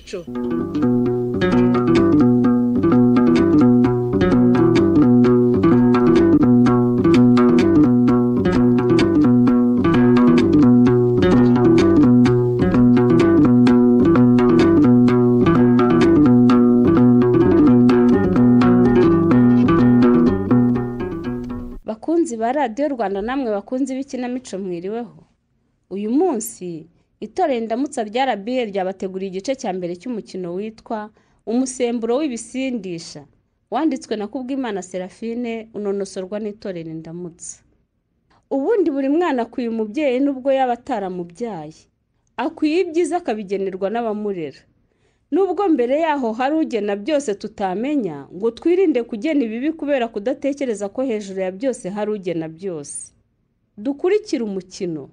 Ikinamico. Bakunzi ba Radiyo Rwanda namwe bakunzi b'ikinamico, mwiriweho. Uyu munsi itorero Indamutsa rya RBA ryabateguriye igice cya mbere cy'umukino witwa Umusemburo w'Ibisindisha, wanditswe na Kubwimana Seraphine, unonosorwa n'itorero Indamutsa. Ubundi buri mwana akwiye umubyeyi nubwo yaba ataramubyaye, akwiye ibyiza akabigenerwa n'abamurera. Nubwo mbere yaho hari ugena byose tutamenya, ngo twirinde kugena ibibi kubera kudatekereza ko hejuru ya byose hari ugena byose. Dukurikire umukino.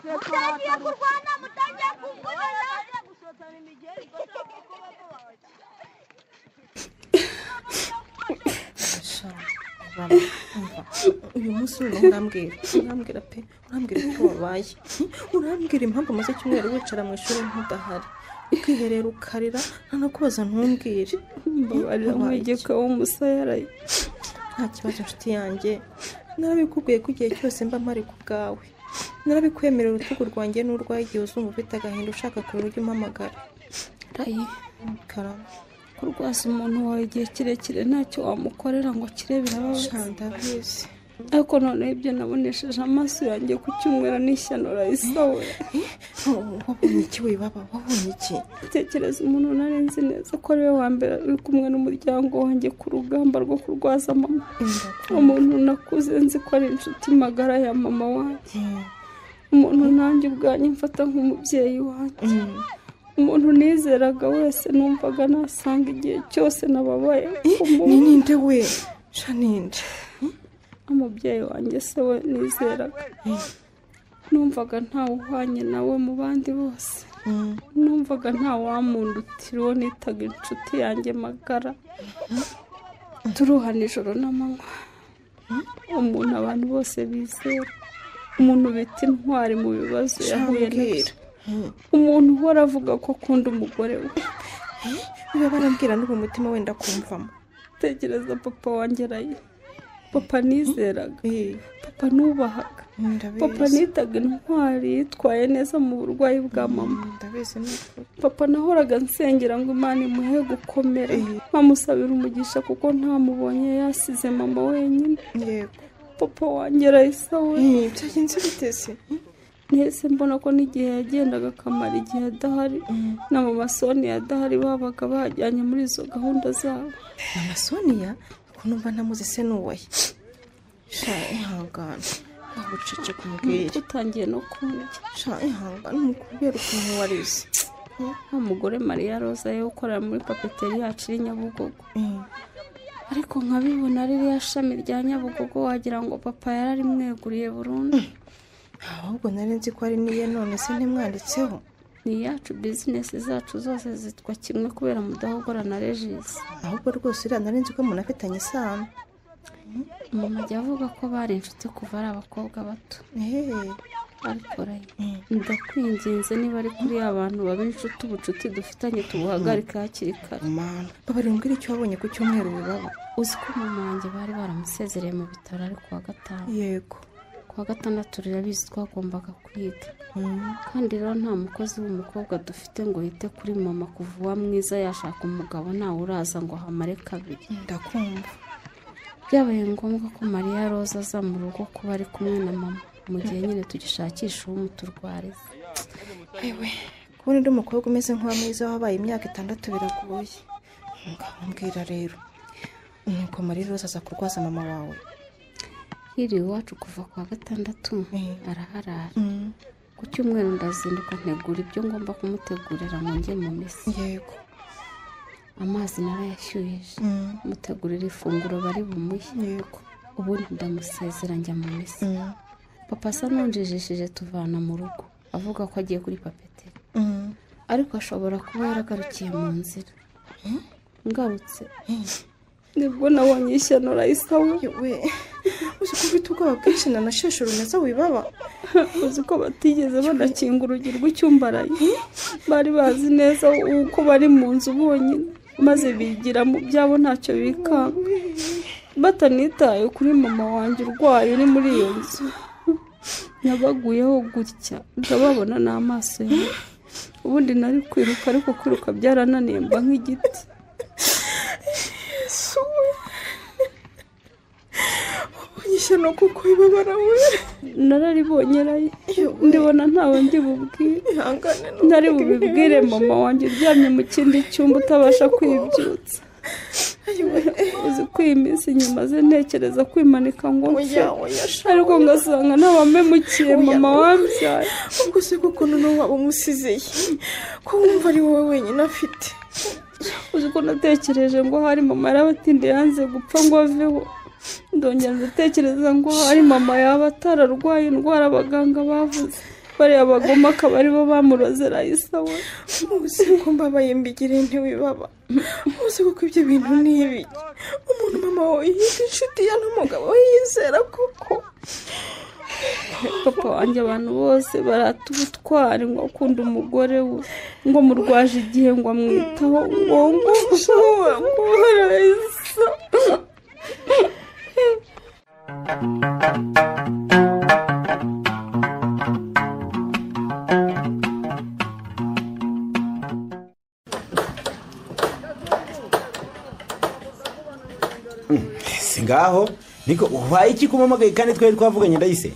Mutangiye kurwana, mutangiye kuvunana. Uyu munsi noneho urambwira pe, urambwira icyo wabaye, urambwira impamvu umaze icyumweru wicara mu ishuri ntudahari, ukiherera ukarira ntanakubaza ntumbwire. Mbabarira mwegeka w'umusaya. Nta kibazo nshuti yanjye, narabikubwiye ko igihe cyose mba mpari ku bwawe, narabikwemerera urutugu rwanjye n'urwaye igihe uzumva ufite agahinda ushaka kurira ujye umpamagara. Rayi, Karame. Kurwaza umuntu wawe igihe kirekire ntacyo wamukorera ngo akire birababaza. Ndabizi. Ariko noneho ibyo nabonesheje amaso yanjye ku cyumweru n'ishyano Raisa we. Wabonye iki we baba? Wabonye iki? Tekereza umuntu nari nzi neza ko ari we wa mbere uri kumwe n'umuryango wanjye ku rugamba rwo kurwaza mama. Umuntu nakuze nzi ko ari inshuti magara ya mama wanjye. Umuntu nanjye ubwanjye mfata nk'umubyeyi wanjye. Umuntu nizeraga wese numvaga nasanga igihe cyose nababaye. Ni ninde we? Sha ninde? Umubyeyi wanjye se we nizeraga. Numvaga ntawe uhwanye nawe mu bandi bose. Numvaga nta wamundutira uwo nitaga inshuti yanjye magara. Turuha nijoro n'amanywa. Umuntu abantu bose bizera. Umuntu bita intwari mu bibazo yahuye nabyo. Umuntu uhora avuga ko akunda umugore we. Niba barambwira n'ubu umutima wenda kumvamo. Tekereza papa wanjye Rayi. Papa nizeraga, papa nubahaga, papa nitaga intwari yitwaye neza mu burwayi bwa mama. Papa nahoraga nsengera ngo Imana imuhe gukomera, nkamusabira umugisha kuko ntamubonye yasize mama wenyine. Papa wanjye Raisa we, byagenze bite se? Nahise mbona ko n'igihe yagendaga akamara igihe adahari, na mama Sonia adahari, babaga bajyanye muri izo gahunda zabo. Mama Sonia? Ko numva ntamuzi se n'uwaye? Sha ihangane, wabucece kumubwira. Utangiye no kundya. Sha ihangane, mukubwira ukuntu warize. Wa mugore Mariya Roza yo ukorera muri papeteri yacu y'i Nyabugogo. Ariko nkabibona ririya shami rya Nyabugogo wagira ngo papa yararimweguriye burundu. Ahubwo nari nzi ko ari niye, none se ntimwanditseho? Ni iyacu, bizinesi zacu zose zitwa kimwe kubera Mudahogora na Regis. Ahubwo rwose uriya nari nzi ko umuntu afitanye isano. Mama ajya avuga ko bari inshuti kuva ari abakobwa bato. Ariko Rayi, ndakwinginze niba ari kuri abantu baba inshuti, ubucuti dufitanye tubuhagarike hakiri kare. Mana, babarira umbwire icyo wabonye ku cyumweru bibaba. Uzi ko mama wanjye bari baramusezereye mu bitaro ari kuwa gatanu. Yego. Kuwa gatandatu rirabizi twagombaga kwiga. Kandi rero nta mukozi w'umukobwa dufite ngo yite kuri mama kuva uwa mwiza yashaka umugabo ntawe uraza ngo ahamare kabiri. Ndakumva. Byabaye ngombwa ko Mariya Roza aza mu rugo kuba ari kumwe na mama mu gihe nyine tugishakisha uw'umuturwariza. Ewe, kubona undi mukobwa umeze nk'uwa mwiza wabaye imyaka 6 biragoye. Ngambwira rero, nuko Mariya Roza aza kurwaza mama wawe. Hiri iwacu kuva kuwa gatandatu araharara. Ku cyumweru ndazinduka ntegura ibyo ngomba kumutegurira ngo njye mu misa. Yego. Amazi narayashyuhije, mutegurira ifunguro bari bumuhe. Yego. Ubundi ndamusezera njya mu misa. Papa asa n'unjijishije tuvana mu rugo avuga ko agiye kuri papeteri. Ariko ashobora kuba yaragarukiye mu nzira. Ngarutse nibwo nabonye ishyano Raisa we. Uzi ko ufite ubwoba bwinshi nanasheshe urumeza wibaba. Uzi ko batigeze banakinga urugi rw'icyumba rayi. Bari bazi neza uko bari mu nzu bonyine, maze bigira mu byabo ntacyo bikanga. Batanitaye kuri mama wanjye urwaye uri muri iyo nzu. Nabaguyeho gutya ndababona n'amaso yawe. Ubundi nari kwiruka ariko kwiruka byarananiye mba nk'igiti. Yesu we, wabonye ishyano kuko ibabara we. Nararibonye rayi, ndibona ntawe ndi bubwire. Ntari bubibwire mama wanjye uryamye mu kindi cyumba utabasha kwibyutsa. Uzi ko iyi minsi nyimaze ntekereza kwimanika ngo mpfe, ariko ngasanga ntabamemukiye mama wambyaye. Ubwo se kuko noneho waba umusizeye ko wumva ari wowe wenyine afite. Uzi ko natekereje ngo hari mama yarabatindiye yanze gupfa ngo aveho. Ndongera ndatekereza ngo hari mama yaba atararwaye indwara abaganga bavuze, bariya bagoma akaba aribo bamuroze Raisa we. Uzi ko mbabaye mbigire ntiwibaba. Uzi ko ibyo bintu ni ibiki? Umuntu mama wawe yita inshuti ya n'umugabo we yizera koko. Papa wanjye abantu bose barata ubutwari ngo akunda umugore we, ngo murwaje igihe ngo amwitaho, ngo ngo Raisa. Singaho niko ubaye iki kumamagaye kandi twari twavuganye Ndayise?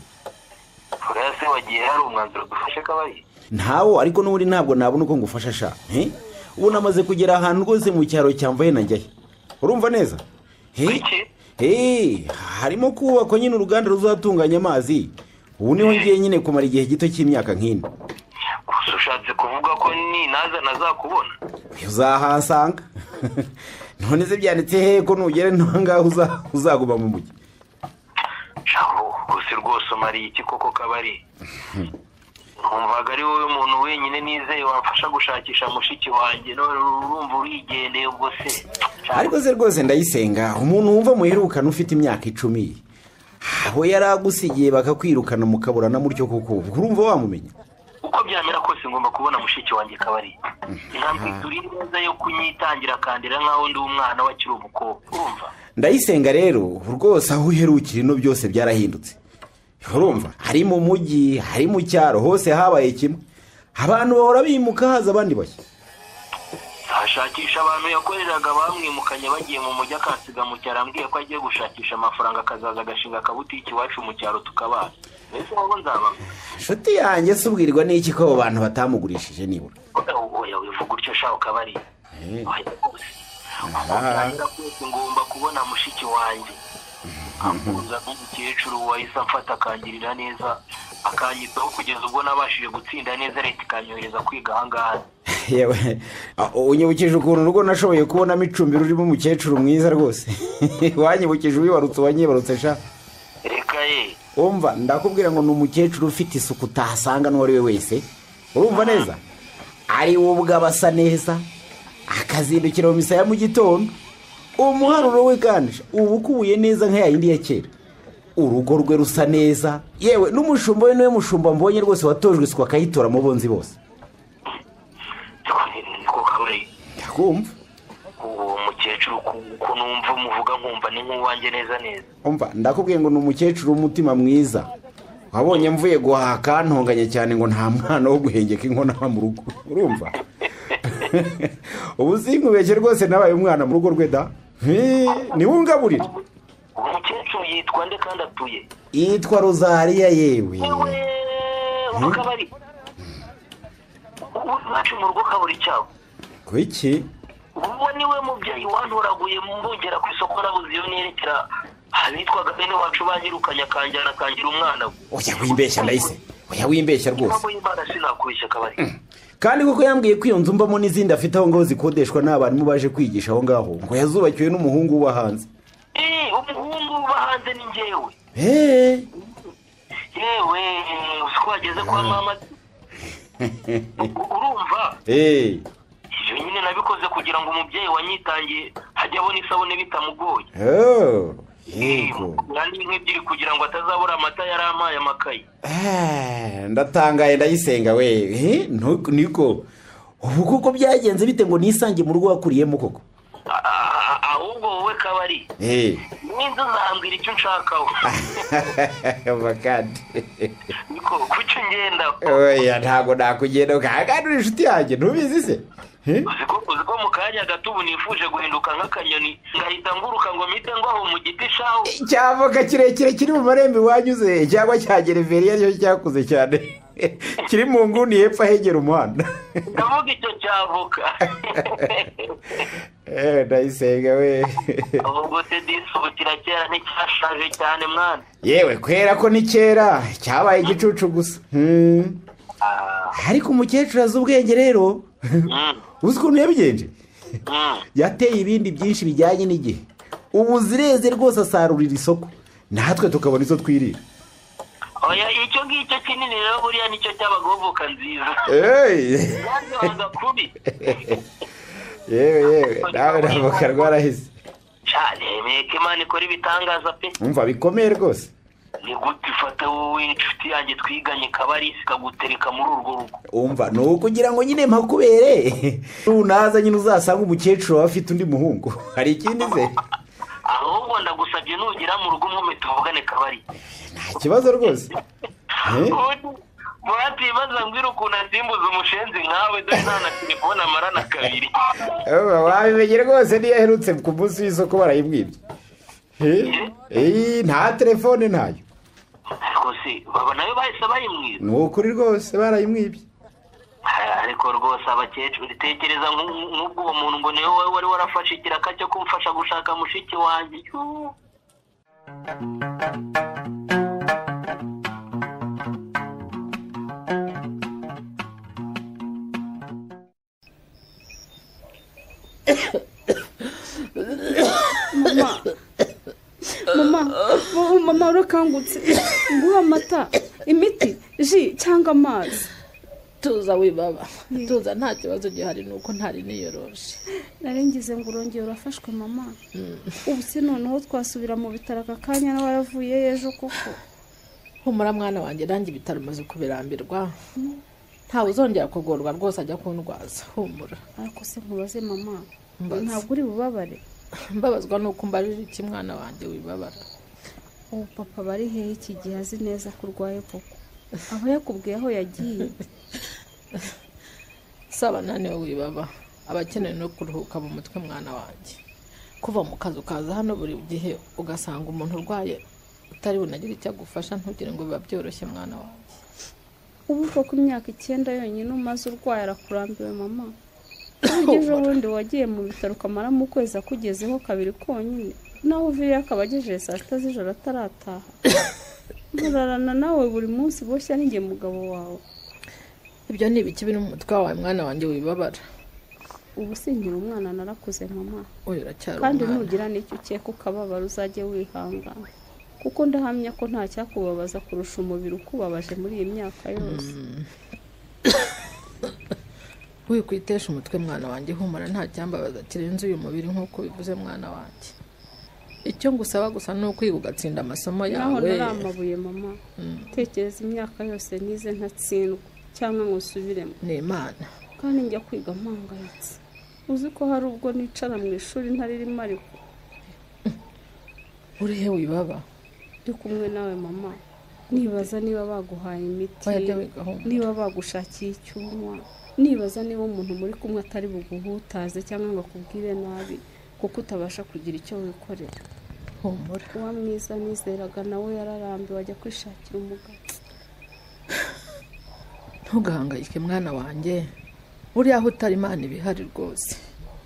Urase wagiye hari umwanzuro dufashe kabari? Ntawo, ariko n'ubundi ntabwo nabona uko ngufasha sha. Ubu namaze kugera ahantu rwose mu cyaro cyamvaye najyaye. Urumva neza? Harimo kubakwa nyine uruganda ruzatunganya amazi. Ubu niho ngiye nyine kumara igihe gito cy'imyaka nk'ine. Gusa ushatse kuvuga ko ninaza nazakubona? Uzahasanga. None se byanditse he ko nugera ntangaho uzaguma mu mujyi? Shaho, gusa rwose umariye iki koko kabari? Numvaga ari wowe muntu wenyine nizeye wamfasha gushakisha mushiki wanjye, none urumva urigendeye ubwo se. Ariko se rwose Ndayisenga, umuntu wumva muherukana ufite imyaka 10, abo yaragusigiye bakakwirukana mukaburana mutyo koko, urumva wamumenya? Uko byamera kose ngomba kubona mushiki wanjye kabari. Intambwe turi neza yo kunyitangira kandira nkaho ndi umwana wakiri umukobwa, urumva? Ndayisenga rero rwose aho uherukira ino byose byarahindutse. Urumva hari mu mujyi, hari mu cyaro, hose habaye kimwe. Abantu bahora bimuka haza abandi bashya. Ashakisha abantu yakoreraga bamwimukanye bagiye mu mujyi akasiga mu cyaro, ambwiye ko agiye gushakisha amafaranga akazaza agashinga akabutiki iwacu mu cyaro tukabana. Mbese wowe nzaba nshuti yanjye se ubwirwa n'iki ko abo bantu batamugurishije nibura? Oya wivuga utyo sha ukabari. Ngomba kubona mushiki wanjye. Akunza n'umukecuru wahise amfata akangirira neza, akanyitaho kugeza ubwo nabashije gutsinda neza leta ikanyohereza kwiga ahangaha. Yewe, unyibukije ukuntu urugo nashoboye kubonamo icumbi rurimo umukecuru mwiza rwose. Wanyibukije uwibarutse wanyibarutse sha. Reka ye. Umva ndakubwira ngo ni umukecuru ufite isuku utasanga n'uwo ari we wese. Urumva neza? Ari we ubwe aba asa neza, akazindukira mu misa ya mu gitondo. Umuharuro we kandi uba ukubuye neza nka yindi ya kera. Urugo rwe rusa neza, yewe n'umushumba we niwe mushumba mbonye rwose watojwe isuku akayitora mu bonzi bose. Ndakumva. Uwo mukecuru uko numva umuvuga nkumva ni nk'uwanjye neza neza. Umva ndakubwiye ngo ni umukecuru w'umutima mwiza. Wabonye mvuye guhaha kantonganye cyane ngo nta mwana wo guhengeka inkona mu rugo. Urumva? Ubu sinkubeshye rwose nabaye umwana mu rugo rwe da. Niwungaburira. Umukecuru yitwa nde kandi atuye? Yitwa Rosaria yewe. Ukabari. Uwacu mu rugo kaburi cyawe. Kuiki? Uwo niwe mubyeyi wantoraguye mbongera ku isoko nabuze iyo nerekera abitwaga bene wacu banyirukanye akanjyana akangira umwana we. Oya wimbeshya Ndayise. Oya wimbeshya rwose. Sinakubeshya kabari. Kandi kuko yambwiye ko iyo nzu mbamo n'izindi afite aho ngaho zikodeshwa n'abarimu baje kwigisha aho ngaho, ngo yazubakiwe n'umuhungu uba hanze. Umuhungu uba hanze ni njyewe. Yewe uzi ko wageze kwa mama. Urumva? Ibyo nyine nabikoze kugira ngo umubyeyi wanyitangiye hajye abona isabune bitamugoye. Yego. Nandi nk'ebyiri kugira ngo atazabura amata yarampaye amakayi. Ndatangaye Ndayisenga we. Niko ubu kuko byagenze bite ngo nisange mu rugo wakuriyemo koko? Ahubwo wowe Kabari. Ninzu zambwira icyo nshakaho. Bakandi. Niko kuki ngenda? Oya ntago nakugenda kandi uri inshuti yanjye ntubizi se? Uziko mu kanya gato ubu nifuje guhinduka nk'akanyoni ngahita nguruka ngo mpite ngwaho mu giti shaho. Cyavoka kirekire kiri mu marembo iwanyuze cyangwa cya gereveriya cyo cyakuze cyane kiri mu nguni hepfo ahegera umuhanda. Ndavuga icyo cyavoka. Ndayisenga we. Ahubwo se disi ubu kirakera nticyashaje cyane mwana. Yewe kwera ko ni kera cyabaye igicucu gusa. Ariko umukecuru azi ubwenge rero. Uzi ukuntu yabigenje? Yateye ibindi byinshi bijyanye n'igihe. Ubu zireze rwose asarurira isoko natwe tukabona izo twirira. Oya icyo ngicyo kinini rero buriya nicyo cy'abagoboka nziza. Yewe nawe navoka rwarahise cyane. Meke Imana ikora ibitangaza pe. Umva bikomeye rwose. Ni gute ifata wowe inshuti yanjye twiganye Kabarisi ikagutereka muri urwo rugo? Umva ni ukugira ngo nyine mpakubere nunaza nyine uzasanga umukecuru wawe afite undi muhungu. Hari ikindi se? Ahubwo ndagusabye nugera mu rugo nkume tuvugane Kabari. Nta kibazo rwose. Muratibaza mbwira ukuntu asimbuza umushenzi nkawe dore nta na telefone amarana kabiri. Wabimenye rwose niyo aherutse ku munsi w'isoko barayimwibye. Nta telefone ntayo. Ariko se baba nayo bahise bayimwiba? Ni ukuri rwose barayimwibye. Ariko rwose abakecuru tekereza nk'ubwo uwo muntu ngo niwe wowe wari warafashe ikiraka cyo kumfasha gushaka mushiki wanjye. Mama urakangutse nguha amata, imiti, ji cyangwa amazi. Tuza wibaba, tuza nta kibazo gihari nuko ntari niyoroshe. Narengize ngo urongeye urafashwe mama. Ubu se noneho twasubira mu bitaro aka kanya nawe waravuye ejo koko? Humura mwana wanjye nanjye ibitaro maze kubirambirwa. Ntawe uzongera kugorwa rwose ajya kundwaza. Humura. Ariko se nkubaze mama, ntabwo uri bubabare? Mbabazwa nuko mbajije iki mwana wanjye wibabara. Ubu papa bari hehe iki gihe azi neza ko urwaye koko? Aho yakubwiye aho yagiye? Saba naniwe wibaba, abakeneye no kuruhuka mu mutwe mwana wanjye. Kuva mu kazi ukaza hano buri gihe ugasanga umuntu urwaye utari bunagira icyo agufasha ntugire ngo biba byoroshye mwana wanjye. Ubu koko imyaka 9 yonyine umaze urwaye arakurambiwe mama. Ejo bundi wagiye mu bitaro ukamaramo ukwezi akugezeho kabiri konyine. Naho uvuye akaba agejeje saa 6 z'ijoro atarataha. Murarana nawe buri munsi boshya ninjye mugabo wawe. Ibyo ni ibiki biri mu mutwe wawe mwana wanjye wibabara? Ubu sinkiri umwana narakuze mama. Oya uracyari umwana. Kandi nugira n'icyo ukeka ukababara uzajye wihangana. Kuko ndahamya ko nta cyakubabaza kurusha umubiri ukubabaje muri iyi myaka yose. Wikwitesha umutwe mwana wanjye, humura nta cyambabaza kirenze uyu mubiri nk'uko bivuze mwana wanjye. Icyo ngusaba gusa ni ukwiga ugatsinda amasomo yawe. Naho naramabuye mama. Tekereza imyaka yose nize ntatsindwa cyangwa ngo nsubiremo. Ni Imana. Kandi njya kwiga mpangayitse. Uzi ko hari ubwo nicara mu ishuri ntaririmo ariko. Uri he wibaba? Ndi kumwe nawe mama. Nibaza niba baguhaye imiti, niba bagushakiye icyo unywa, nibaza niba umuntu muri kumwe atari buguhutaze cyangwa ngo akubwire nabi kuko utabasha kugira icyo wikorera. Humura. Uwa mwiza nizeraga nawe yararambiwe ajya kwishakira umugabo. Ntugahangayike mwana wanjye, buriya aho utari Imana ibihari rwose.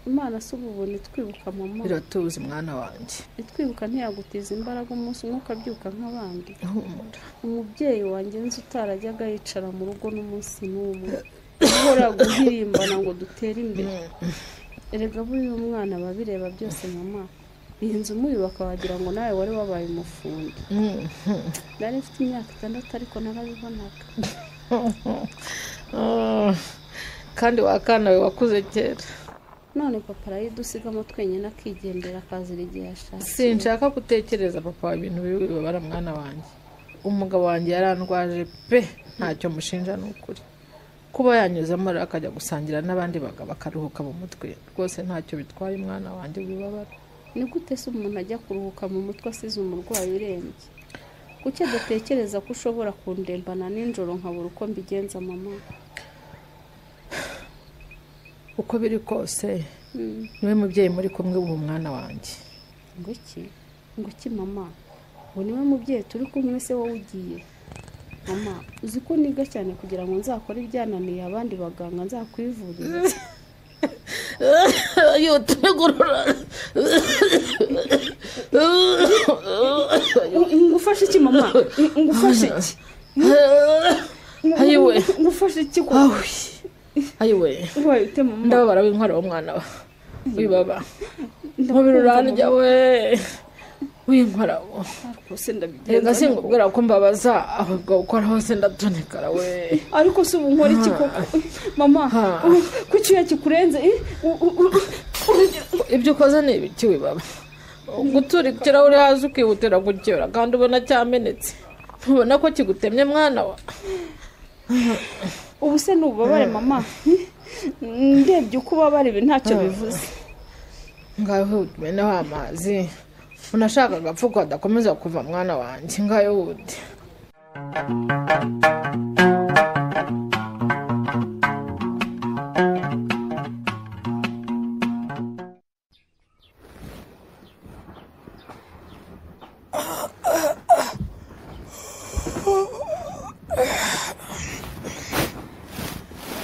Imana si ububona itwibuka mama. Iratuzi mwana wanjye. Itwibuka ntiyagutiza imbaraga umunsi umwe ukabyuka nk'abandi. Humura. Umubyeyi wanjye nzi utarajyaga yicara mu rugo n'umunsi n'umwe. Uhora guhirimbana ngo dutere imbere. Erega buriya umwana babireba byose mama. Iyi nzu muyubaka wagira ngo nawe wari wabaye umufundi. Nari mfite imyaka 6 ariko narabibonaga. Kandi wakana we wakuze kera. None papa arayidusigamo twenyine akigendera akazira igihe ashatse. Sinshaka gutekereza papa wa ibintu bibi bibabara mwana wanjye. Umugabo wanjye yarandwaje pe, ntacyo mushinja ni ukuri. Kuba yanyuzamo rero akajya gusangira n'abandi bagabo akaruhuka mu mutwe, rwose ntacyo bitwaye mwana wanjye wibabara. Ni gute se umuntu ajya kuruhuka mu mutwe asize umurwayi urembye? Kuki adatekereza ko ushobora kundembana nijoro nkabura uko mbigenza mama? Uko biri kose niwe mubyeyi muri kumwe ubu mwana wanjye. Ngo iki? Ngo iki mama? Ngo niwe mubyeyi turi kumwe se wowe ugiye? Mama, uzi ko niga cyane kugira ngo nzakore ibyananiye abandi baganga nzakwivurira. Yotegurura. Ngufashe iki mama? Ngufashe iki? Ayiwe, ngufashe iki ko? Ayiwe. Ubaye ute mama? Ndababara w'inkwara w'umwana wa. Wibaba. Mubiri urandya we. W'inkwara wo. Ariko se ndabigenza. Reka singubwira ko mbabaza ahubwo ukora hose ndatonekara we. Ariko se ubu nkora iki koko? Mama, kuki yakikurenze? Ibyo ukoze ni ibiki wibaba? Gutura ikirahure hasi ukihutira kukiyora kandi ubona cyamenetse. Ntubona ko kigutemye mwana wa? Ubu se nubabare mama? Ndebye uko ubabara ibi ntacyo bivuze. Ngaho umeneho amazi. Unashaka agapfuko adakomeza kuva mwana wanjye ngayo wundi.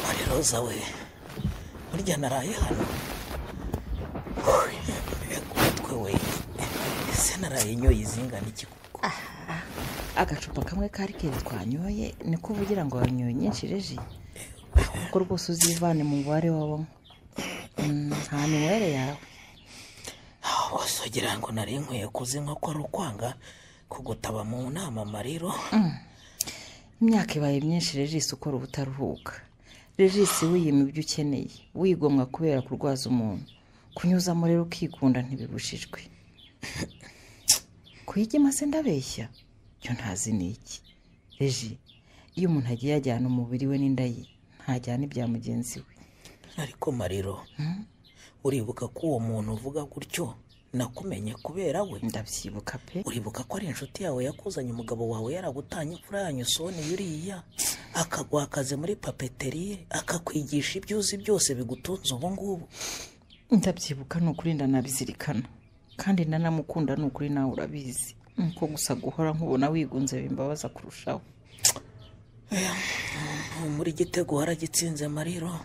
Mariroza we, burya naraye hano. Umutwe we ese naraye nyoye izingana iki koko? Agacupa kamwe ka rikeri twanyoye niko uvugira ngo wanyoye nyinshi reji? Kuko rwose uzivane mu mubare wabanywa. Nta minywere yawe. Bose ugira ngo nari nkwiye kuzinywa ko ari ukwanga kugutaba mu nama Mariro. Imyaka ibaye myinshi Regis ukora ubutaruhuka. Regis wiyima ibyo ukeneye, wigomwa kubera kurwaza umuntu. Kunyuzamo rero ukikunda ntibibujijwe. Kuyigema se ndabeshya? Cyo ntazi ni iki. Regi, iyo umuntu agiye ajyana umubiri we n'inda ye, ntajyana ibya mugenzi we. Ariko Mariro, uribuka ko uwo muntu uvuga gutyo nakumenye kubera we? Ndabyibuka pe. Uribuka ko ari inshuti yawe yakuzanye umugabo wawe yaragutanye imfura yanyu Soni yuriya, akaguha akazi muri papeterie, akakwigisha ibyo uzi byose bigutunze ubu ngubu? Ndabyibuka ni ukuri ndanabizirikana. Kandi ndanamukunda ni ukuri nawe urabizi. Nuko gusa guhora nkubona wigunze bimbabaza kurushaho. Muri gitego haragitsinze Mariro.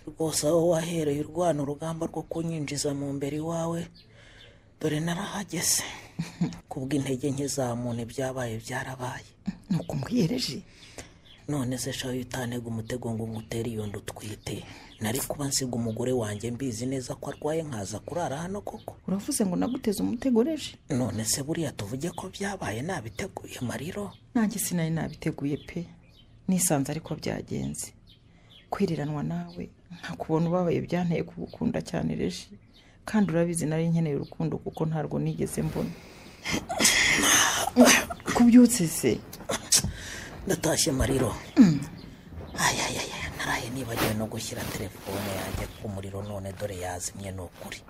Rwose aho wahereye urwana urugamba rwo kunyinjiza mu mbere iwawe, dore narahageze. Kubw'intege nke za muntu ibyabaye byarabaye. Nuko mbwiyereje. None se shayo utanega umutego ngo ngutere iyo ndutwite. Nari kuba nsiga umugore wanjye mbizi neza ko arwaye nkaza kurara hano koko? Uravuze ngo naguteze umutego reje? None se buriya tuvuge ko byabaye nabiteguye Mariro? Nanjye sinari nabiteguye pe. Nisanze ariko byagenze. Kwiriranwa nawe nkakubona ubabaye byanteye kugukunda cyane reje. Kandi urabizi nari nkeneye urukundo kuko ntarwo nigeze mbona. Kubyutse se? Ndatashye Mariro. Ayayaya, naraye nibagiwe no gushyira telefone yanjye ku muriro none dore yazimye ni ukuri.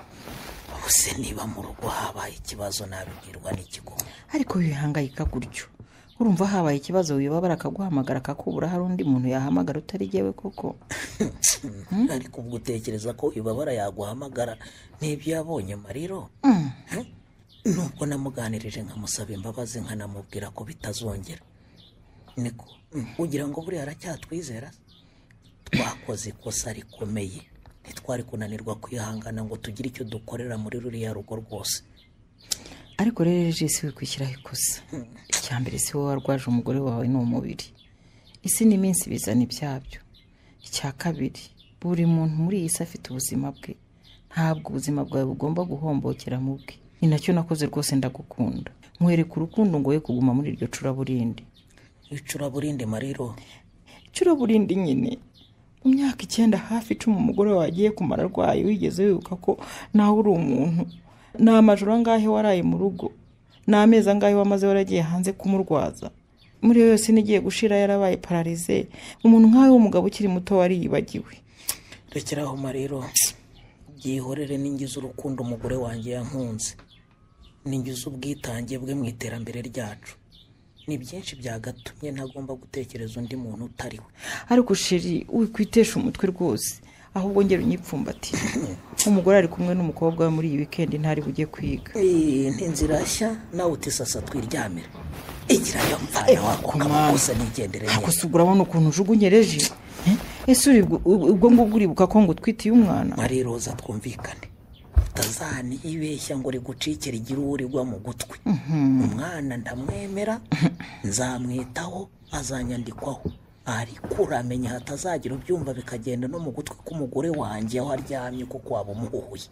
Ubuse niba mu rugo habaye ikibazo nabibwirwa n'ikigo. Ariko wihangayika gutyo. Urumva habaye ikibazo wibabara akaguhamagara akakubura, hari undi muntu yahamagara utari jyewe koko? Ariko ubwo utekereza ko ibabara yaguhamagara n'ibyo yabonye Mariro? Nubwo namuganirije nkamusaba imbabazi nkanamubwira ko bitazongera. Niko ugira ngo buriya aracyatwizera? Twakoze ikosa rikomeye, ntitwari kunanirwa kwihangana ngo tugire icyo dukorera muri ruriya rugo rwose. Ariko rero Regis wikwishyiraho ikosa. Icya mbere si wowe warwaje umugore wawe ni umubiri. Isi n'iminsi bizana ibyabyo. Icya kabiri, buri muntu muri iyi si afite ubuzima bwe. Ntabwo ubuzima bwawe bugomba guhombokera mu bwe. Ni nacyo nakoze rwose ndagukunda. Nkwereka urukundo ngo we kuguma muri iryo curaburindi. Icuraburindi Mariro? Icuraburindi nyine. Mu myaka 9 hafi 10 umugore wawe agiye kumara arwaye, wigeze wibuka ko nawe uri umuntu? Ni amajoro angahe waraye mu rugo? Ni amezi angahe wamaze waragiye hanze kumurwaza? Muri yo yose nigiye gushira yarabaye pararize. Umuntu nkawe w'umugabo ukiri muto wariyibagiwe. Rekeraho Mariro, byihorere, n'ingize urukundo umugore wanjye yankunze, n'ingize ubwitange bwe mu iterambere ryacu. Ni byinshi byagatumye ntagomba gutekereza undi muntu utari we. Ariko sheri, wikwitesha umutwe rwose, ahubwo ngera unyipfumbatire. Umugore ari kumwe n'umukobwa we muri iyi weekend, ntari bujye kwiga. N'inzira nshya nawe uti sasa twiryamira. Igira yo mvana wako kamugusa nigendere. Ako se urabona ukuntu ujugunyereje? Ese uri ubwo ngubwo uribuka ko ngo utwitiye umwana? Mariroza twumvikane, utazanibeshya ngo rigucikire igira uwo mu gutwi. Umwana ndamwemera, nzamwitaho, azanyandikwaho, ariko uramenya hatazagira ubyumva bikagenda no mu gutwi k'umugore wanjye aho aryamye kuko waba umuhuhuye.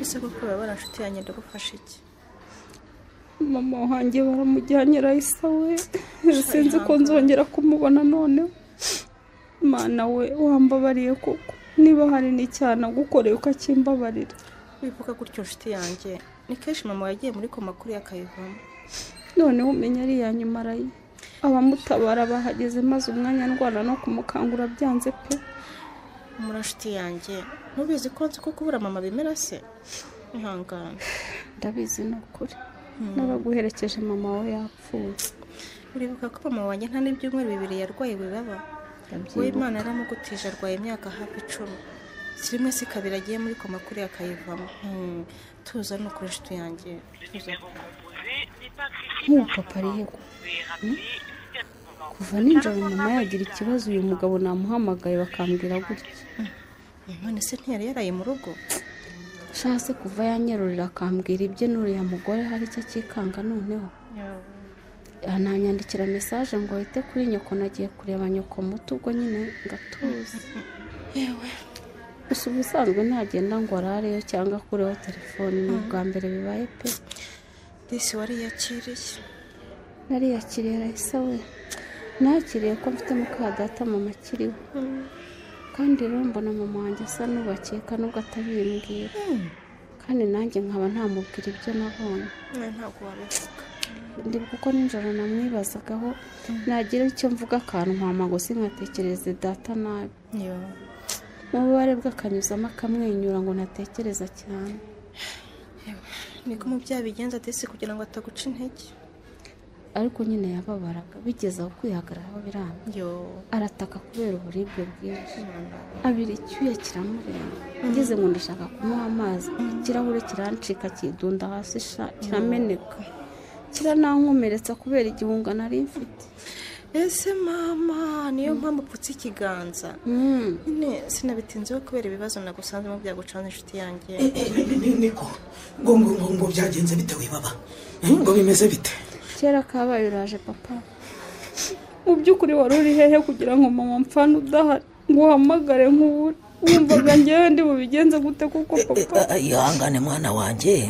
Ese koko babara nshuti yanjye ndagufasha iki? Mama wanjye baramujyanye Raisa we, sinzi ko nzongera kumubona none. Mana we, wambabariye koko, niba hari n'icyana gukoreye ukakimbabarira. Wivuga gutyo nshuti yanjye, ni kenshi mama yagiye muri koma kuri akayivamo. Noneho umenya ari iya nyuma Rayi, abamutabara bahageze maze umwanya ndwara no kumukangura byanze pe. Umura nshuti yanjye, ntubizi ko nzi ko kubura mama bimera se? Ihangane. Ndabizi ni ukuri. Naraguherekeje mama we yapfuye. Uribuka ko mama wanjye nta n'ibyumweru 2 yarwaye wibaba? We Imana yaramugutije arwaye imyaka hafi 10. Si rimwe si kabiri agiye muri koma kuri akayivamo. Tuza ni ukuri nshuti yanjye. Tuza. Nk'ubu papa ari he? Kuva nijoro mama yagira ikibazo, uyu mugabo namuhamagaye bakambwira gutya. None se ntiyari yaraye mu rugo? Shase kuva yanyerurira akambwira ibye n'uriya mugore hari icyo akikanga noneho. Ananyandikira message ngo wite kuri nyoko, nagiye kureba nyoko muto ubwo nyine ngatuza. Yewe. Gusa ubusanzwe ntagenda ngo arareyo cyangwa akureho telefone, ni ubwa mbere bibaye pe. Disi wariyakiriye? Nariyakiriye Raisa we. Nakiriye ko mfite muka data mama akiriho. Kandi rero mbona mama wanjye asa n'ubakeka nubwo atabimbwira. Kandi nanjye nkaba ntamubwira ibyo nabonye. Ntabwo wabivuga. Ndibuka ko nijoro namwibazagaho, nagira icyo mvuga akankwama ngo sinkatekereze data nabi. Mu bubabare bwe akanyuzamo akamwenyura ngo ntatekereza cyane. Niko umubyeyi abigenza disi kugira ngo ataguca intege. Ariko nyine yababaraga bigeze aho kwihagararaho biranga. Arataka kubera uburibwe bwinshi, abira icyuya kiramurenga. Ngeze ngo ndashaka kumuha amazi, ikirahure kirancika kidunda hasi sha kirameneka, kiranankomeretsa kubera igihunga nari mfite. Ese mama, niyo mpamvu upfutse ikiganza? Nyine sinabitinzeho kubera ibibazo nagusanzemo byagucanze inshuti yanjye. Niko ngo ngo ngo ngo byagenze bite wibaba? Ngo bimeze bite? Kera kabaye uraje papa. Mu by'ukuri wari uri hehe kugira ngo mama mfane udahari ngo uhamagare nkubure? Wumvaga njyewe ndi bubigenze gute kuko papa? Ihangane mwana wanjye,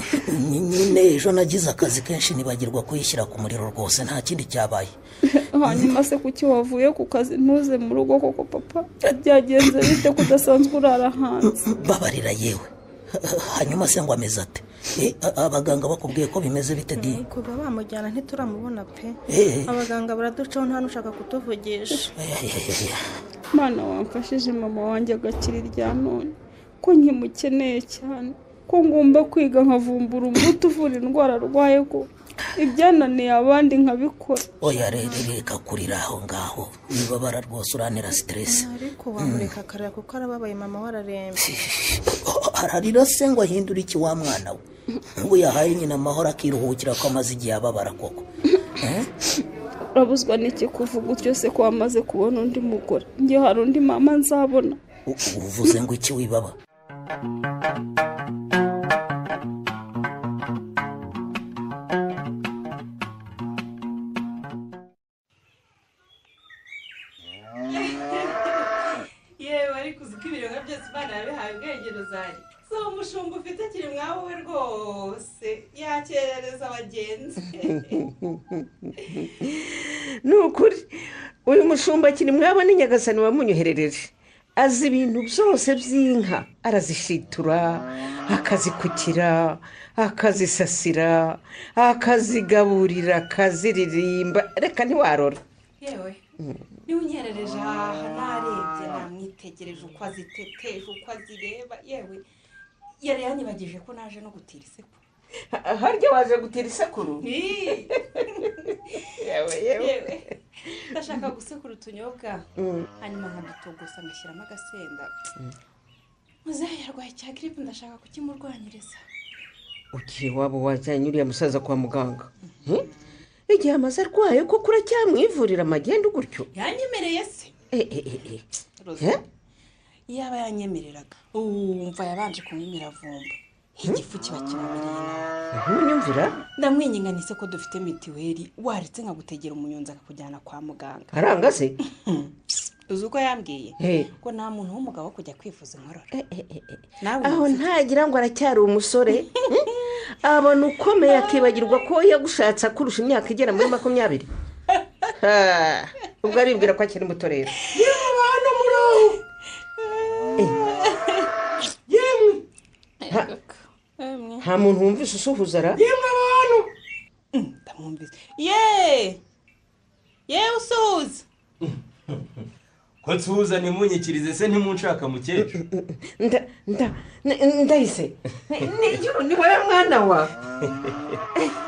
nyine ejo nagize akazi kenshi nibagirwa kuyishyira ku muriro rwose, nta kindi cyabaye. Hanyuma se kuki wavuye ku kazi ntuze mu rugo koko papa? Byagenze bite kudasanzwe urara hanze? Babarira yewe. Hanyuma se ngo ameze ate? Abaganga bakubwiye ko bimeze bite di? Kuva bamujyana ntituramubona pe. Abaganga baraducaho nta nushaka kutuvugisha. Mana wamfashije mama wanjye agakira irya none, ko nkimukeneye cyane, ko ngomba kwiga nkavumbura umuti uvura indwara arwaye, ko ibyananiye abandi nkabikora. Oya rero reka kurira aho ngaho, wibabara rwose urantera stress. Ariko wamureka akarira kuko arababaye mama wararembye. Ararira se ngo ahindure iki wa mwana we? Ngo yahaye nyina amahoro akiruhukira ko amaze igihe ababara koko. Urabuzwa n'iki kuvuga utyo se ko wamaze kubona undi mugore? Njye hari undi mama nzabona. Uvuze ngo iki wibaba? Yewe ariko uzi ko ibiremwa byose Imana yabihaye ubwenge Rozari, si umushumba ufite kiri mwawe rwose yakerereza abagenzi. Ni ukuri uyu mushumba kiri mwabo ni Nyagasani wamunyoherereje, azi ibintu byose by'inka, arazishitura, akazikukira, akazisasira, akazigaburira, akaziririmba, reka ntiwarora. Yewe niba unyerereje aha narebye namwitegereje uko aziteteje uko azireba, yewe yari yanyibagije ko naje no gutira isekuru. Harya waje gutira isekuru? Yewe yewe ndashaka gusekura utunyobwa hanyuma nkadutogosa ngashyiramo agasenda. Muzehe yarwaye cya giripe, ndashaka kukimurwanyiriza. Ukiri wabo wajyanye uriya musaza kwa muganga igihe amaze arwaye koko uracyamwivurira amagenda gutyo? Yanyemereye se? Yaba yanyemereraga wumva yabanje kunywa imiravumba, igifu kiba kimumereye nabi. Ntunyumvira? Ndamwinginganise ko dufite mitiweli, waretse nkagutegera umunyonzi akakujyana kwa muganga. Aranga se? Uzi uko yambwiye ko nta muntu w'umugabo wo kujya kwivuza inkorora. Aho ntagira ngo aracyari umusore, abona ukomeye akibagirwa ko yagushatse akurusha imyaka igera muri 20. Ubwo aribwira ko akiri muto rero. Yemwe bana muraho. Yemwe nta muntu wumvise usuhuza ra? Yemwe abantu ndamwumvise. Ye ye usuhuza ko nsuhuza ntimunyikirize se, ntimunshaka mukecuru? Ndahise ni wowe mwana wa?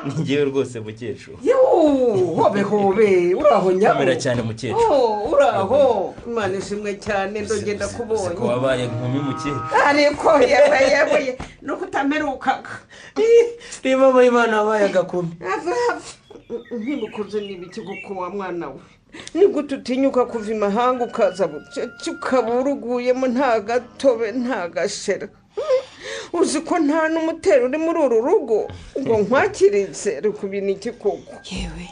Ni njyewe rwose mukecuru. Hobe hobe uraho nyabo. Komera cyane mukecuru. Uraho, Imana ishimwe cyane ndogenda kubonye. Ko wabaye inkumi mukecuru. Ariko yewe yewe nuko utamerukaga. Reba Imana wabaye agakumi. Ntimukoze n'ibiki kuko wa mwana we nigute utinyuka kuva imahanga ukaza bucece ukaba uruguyemo nta gatobe nta gashera? Uzi ko nta n'umutero uri muri uru rugo ngo nkwakirize rukubina iki koko? Yewe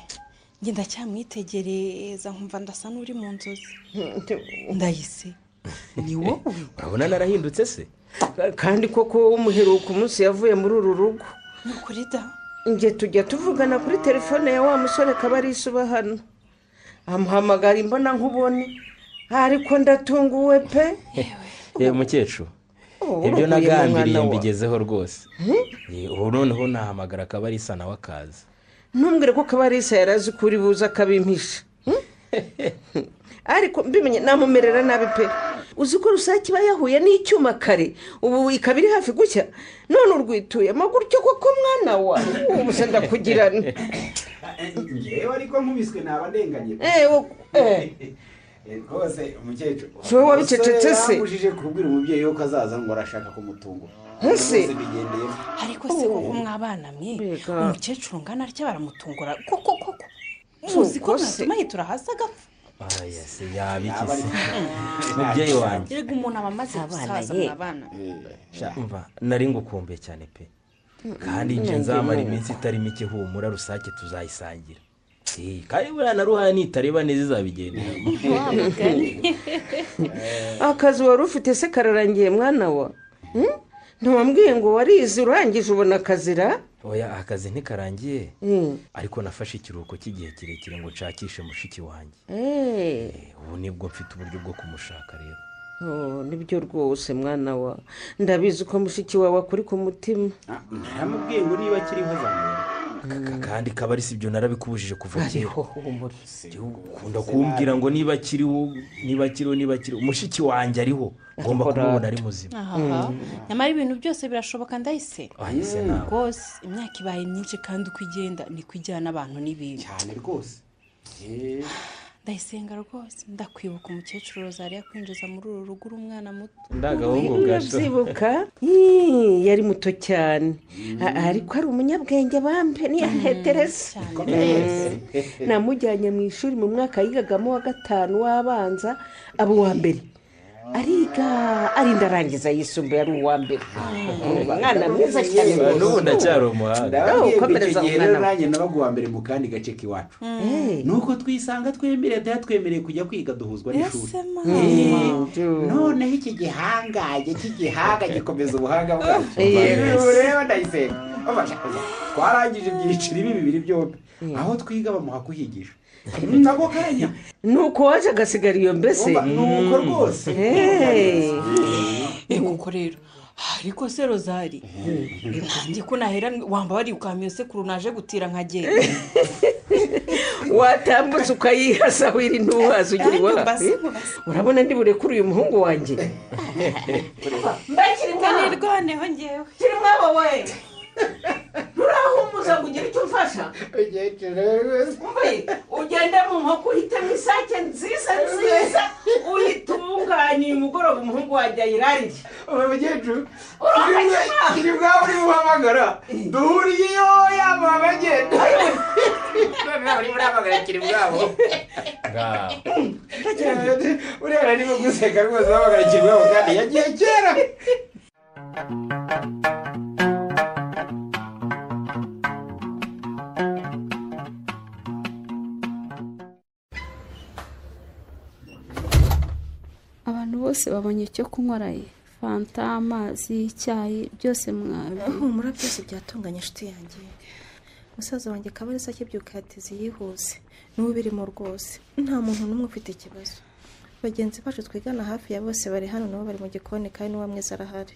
njye ndacyamwitegereza nkumva ndasa n'uri mu nzozi. Ndahise ni wowe? Urabona narahindutse se? Kandi koko umuheruka umunsi yavuye muri uru rugo. Ni ukuri da. Njye tujya tuvugana kuri telefone ya wa musore Kabarisa uba hano, amuhamagara imbona nkubone, ariko ndatunguwe pe. Yewe mukecuru, ibyo nagambiriye mbigezeho rwose. Ubu noneho nahamagara Kabarisa nawe akaza. Ntumbwire ko Kabarisa yarazi kuri buza akabimpisha. Ariko mbimenye namumerera nabi pe. Uzi ko Rusake iba yahuye n'icyuma kare, ubu ikaba iri hafi gushya, none urwituyemo gutyo koko mwana wa? Ubu se ndakugirana. Ngewe ariko nkubiswe naba ndenganye. Rwose umukecuru si wowe wabicecetse se? Yambujije kubwira umubyeyi ko azaza ngo arashaka kumutungura. Ese ariko se koko mwabana mwe umukecuru ngana atya baramutungura koko koko? Muzi ko mwatuma yitura hasi agapfa. Aya se yabiki se mubyeyi wanjye? Erega umuntu aba amaze gusaza mwabana. Umva nari ngukumbuye cyane pe, kandi nje nzamara iminsi itari mike, humura Rusake tuzayisangira. Kandi buriya na Ruhaya nitareba neza izabigendera. Akazi wari ufite se kararangiye mwana wa? Ntiwambwiye ngo warize urangije ubona akazira? Oya akazi ntikarangiye, ariko nafashe ikiruhuko cy'igihe kirekire ngo nshakishe mushiki wanjye. Ubu nibwo mfite uburyo bwo kumushaka rero. Nibyo rwose mwana wa, ndabizi ko mushiki wawe akuri ku mutima. Naramubwiye ngo niba akiriho azamubona. Kandi Kabarisa ibyo narabikubujije kuva kera. Ukunda kumbwira ngo niba akiriho niba akiriho niba akiriho, mushiki wanjye ariho, ngomba kumubona ari muzima. Nyamara ibintu byose birashoboka ndahise. Rwose imyaka ibaye myinshi kandi uko igenda niko ijyana abantu n'ibintu. Cyane rwose. Ndayisenga rwose ndakwibuka umukecuru Rozariya kwinjiza muri uru rugo uri umwana muto. Ndagahungu gato. Ndabyibuka yari muto cyane, ariko ari umunyabwenge bambe niyahetereza. Namujyanye mu ishuri mu mwaka yigagamo wa 5 w'abanza, abo wa mbere. Ariga arinda arangiza yisumbuye ari uwa mbere. Umwana mwiza cyane rwose. N'ubu ndacyari umuhanga. Ukomereza umwana. Nanjye nabaga uwa mbere mu kandi gace k'iwacu. Nuko twisanga twemere yatwemereye kujya kwiga duhuzwa n'ishuri. Noneho iki gihangaye cy'igihanga gikomeza ubuhanga bwacu. Rero Ndayisenga. Twarangije ibyiciro ibi bibiri byombi. Aho twiga bamuha kuhigisha. Nako kanya nuko waje agasigara iyo mbese nuko rwose. Kuko rero ariko se Rozari ntangiye ko nahera wamba bari ukamiye sekuru naje gutira nkagenda watambutse ukayihasa wiri ntuwaza ugira iwa. Urabona ndi burekure uyu muhungu wanjye mbakiri mwanirwaneho ngewe kiri mwabo we nturahumuza ngo ugire icyo umfasha. Ugende mu nkoko uhitemo isake nziza nziza uyitunganye uyu mugoroba umuhungu wanjye ayirarire. Umukecuru kiri bwawe uri buhamagara duhuriye iyo yaba bagenda uri buhamagara kiri bwabo uriya arimo guseka rwose uhamagara kiri bwabo kandi yagiye kera. Abantu bose babonye icyo kunywa raye fanta, amazi, icyayi byose mwabi. Humura byose byatunganye inshuti yanjye. Musaza wanjye Kabarisa akibyuka yateze yihuse n'ubu birimo rwose nta muntu n'umwe ufite ikibazo. Bagenzi bacu twigana hafi ya bose bari hano nabo bari mu gikoni kandi n'uwa mwiza arahari.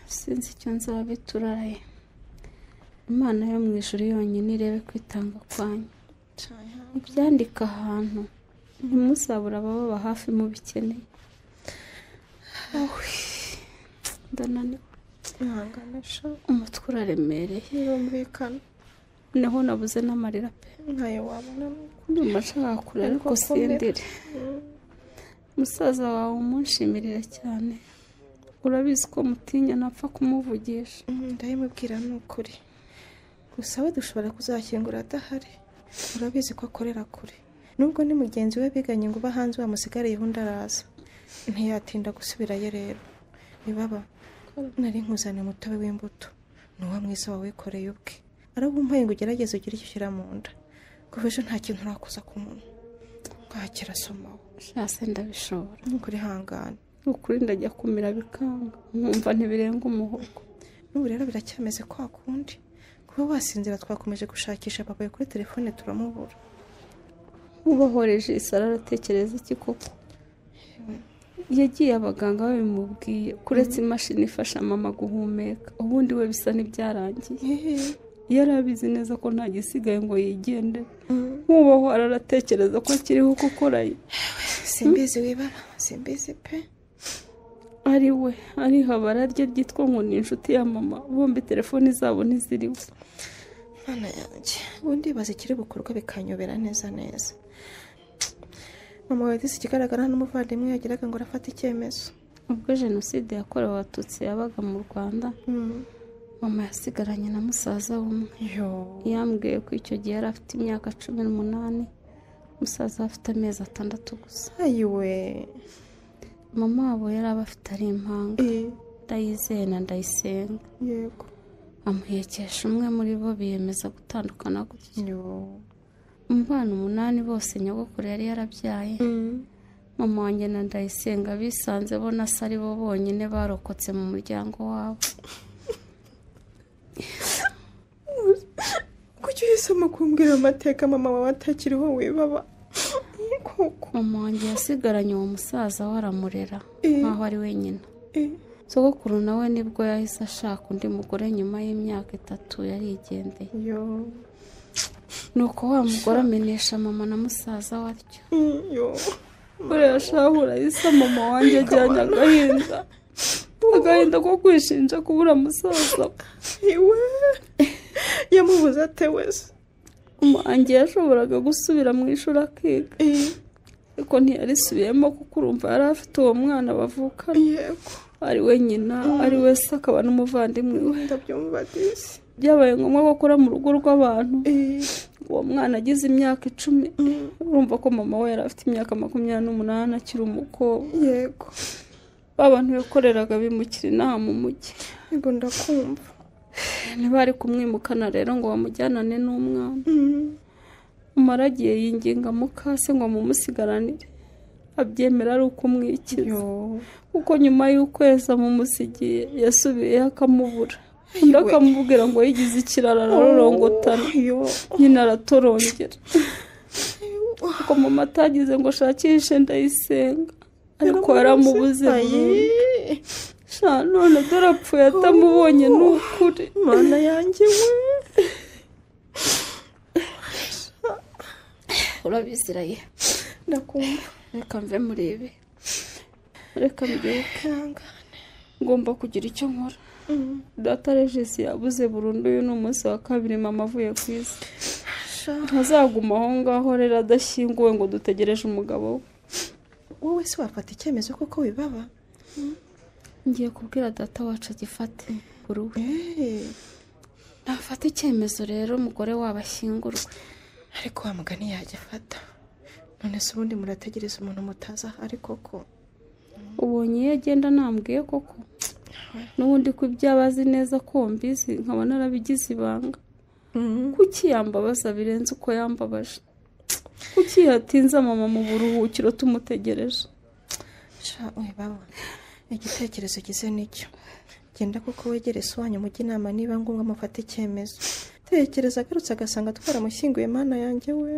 Sinzi icyo nzabituraraye. Imana yo mu ijuru yonyine irebe kwitanga kwanyu. Ibyandika ahantu ntimusabura abababa hafi mu bikeneye. Ndananiwe. Umutwe uraremereye. Birumvikana. Noneho nabuze n'amarira pe. Ntayo wabona. Ndumva nshaka kurira ariko sindire. Musaza wawe umushimirira cyane. Urabizi ko mutinya napfa kumuvugisha. Ndabimubwira ni ukuri. Gusa we dushobora kuzashyingura adahari. Urabizi ko akorera kure. Nubwo ni mugenzi we biganye ngo uba hanze wamusigariye undi araza. Ntiyatinda gusubirayo rero. Bibaba nari nkuzaniye umutobe w'imbuto. Nuwa mwiza wawikoreye ubwe. Arabumpaye ngo ugerageze ugire icyo ushyira mu nda. Kuva ejo nta kintu urakoza ku munwa. Kwakira somaho. Shase ndabishobora. Nukuri hangana. Ukuri ndajya kumira bikanga. Nkumva ntibirenga umuhogo. N'ubu rero biracyameze kwa kundi. Kuba wasinzira twakomeje gushakisha papa kuri telefone turamubura. Ubahoreje isara aratekereza iki koko? Yagiye abaganga babimubwiye kuretse imashini ifasha mama guhumeka ubundi we bisa n'ibyarangiye. Yari abizi neza ko nta gisigaye ngo yigende. Nkubaho aratekereza ko akiriho kuko rayi. Simbizi wibaba, simbizi pe. Ari we ari habara rye ryitwa ngo ni inshuti ya mama bombi telefoni zabo ntiziriwe. Mana yanjye ubundi baza ikiri bukorwa bikanyobera neza neza. Mama we disi ikigaragara n'umuvandimwe yagiraga ngo arafata icyemezo. Ubwo jenoside yakorewe abatutsi yabaga mu Rwanda, mama yasigaranye na musaza w'umwe. Yambwiye ko icyo gihe yari afite imyaka 18, musaza afite amezi 6 gusa. Ayiwe. Mama wabo yari abafite ari impanga, Ndayizeye na Ndayisenga. Yego. Amuhekesha umwe muri bo biyemeza gutandukana gutyo. Mu bana 8 bose nyogokuru yari yarabyaye, mama wanjye na Ndayisenga bisanze bo na se ari bo bonyine barokotse mu muryango wabo. Kuki uhisemo kumbwira amateka mama wawe atakiriho wibaba? Koko mama wanjye yasigaranye uwo musaza we aramurera nkaho ari wenyine. Sogokuru nawe nibwo yahise ashaka undi mugore nyuma y'imyaka 3 yarigendeye. Nuko wa mugore amenesha mama na musaza waryo. Buriya shahura isa mama wanjye ajyanye agahinda. Agahinda ko kwishinja kubura musaza. Iwe yamubuze ate wese? Wanjye yashoboraga gusubira mu ishuri akiga. Ariko ntiyarisubiyemo kuko urumva yari afite uwo mwana bavukana. Yego. Ari we nyina, ari we se akaba n'umuvandimwe we. Ndabyumva disi. Byabaye ngombwa ko akora mu rugo rw'abantu. Uwo mwana agize imyaka 10, urumva ko mama we yari afite imyaka 28 akiri umukobwa. Yego. Ba bantu yakoreraga bimukira inaha mu mujyi. Yego ndakumva. Ntibari kumwimukana rero ngo bamujyanane n'umwana. Umara agiye yinginga mukase ngo mumusigaranire, abyemera ari ukumwikiza, kuko nyuma y'ukwezi amumusigiye yasubiyeyo akamubura, undi akamubwira ngo yigize ikirara ararorongotana, nyine aratorongera. Kuko mama atagize ngo ashakishe Ndayisenga, ariko yaramubuze burundu. Sha none dore apfuye atamubonye ni ukuri. Mana yanjye we. Urabiziraye. Ndakumva. Reka mve muri ibi, reka mbyuke, ngomba kugira icyo nkora. Data Regis yabuze burundu, uyu ni umunsi wa 2 mama avuye ku isi. Ntazaguma aho ngaho rero adashyinguwe ngo dutegereje umugabo we. Wowe se wafata icyemezo koko wibaba? Ngiye kubwira data wacu agifate uruwe. Nafata icyemezo rero umugore wabo ashyingurwe. Ariko wa mugani yagifata. None se ubundi murategereza umuntu mutaza ariko ko ubonye iyo agenda nambwiye koko n'ubundi ko ibyo abazi neza ko mbizi nkaba narabigize ibanga. Kuki yambabaza birenze uko yambabaje? Kuki yatinze mama mu buruhukiro tumutegereje? Sha wibaba, igitekerezo gize nicyo. Genda kuko wegere so wanyu mujye inama, niba ngombwa mufate icyemezo. Tekereza agarutse agasanga twaramushyinguye, mana yanjye we.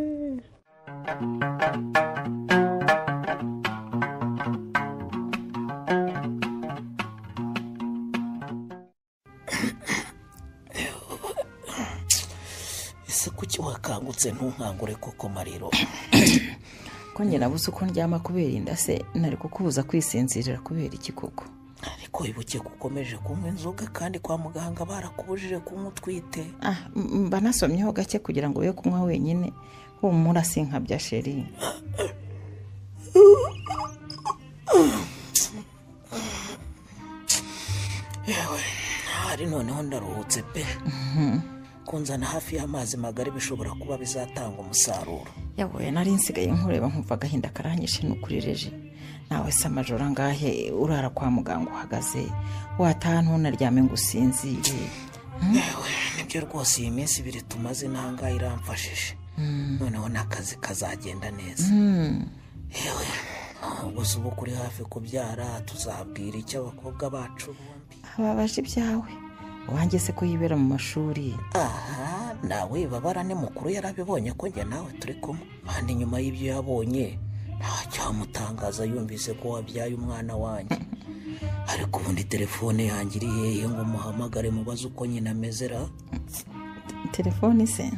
Ese kuki wakangutse ntunkangure koko Mariro? Ko njye nabuze uko ndyama kubera inda se, nari kukubuza kwisinzirira kubera iki koko? Ariko wibuke ko ukomeje kunywa inzoga kandi kwa muganga barakubujije kunywa utwite. Mba nasomyeho gake kugira ngo ube kunywa wenyine, humura sinkabya sheri. Yewe, hari noneho ndaruhutse pe. Kunzana hafi y'amazi magari bishobora kuba bizatanga umusaruro. Yawe nari nsigaye nkureba nkumva agahinda karanyishe n'ukuri Reji. Nawe se amajoro angahe urara kwa muganga uhagaze, wataha ntunaryame ngo usinzire? Yewe nibyo rwose, iyi minsi 2 tumaze ntangahe iramfashije. Noneho n'akazi kazagenda neza. Yewe ubwo ubu kuri hafi kubyara, tuzabwira icyo abakobwa bacu bombi. Ababaje ibyawe wanjye se ko yibera mu mashuri? Aha nawe babara ni mukuru yarabibonye ko njye nawe turi kumwe, kandi nyuma y'ibyo yabonye ntacyamutangaza yumvise ko wabyaye umwana wanjye. Ariko ubundi telefone yanjye iri hehe ngo muhamagare mubaze uko nyina ameze ra? Telefone se?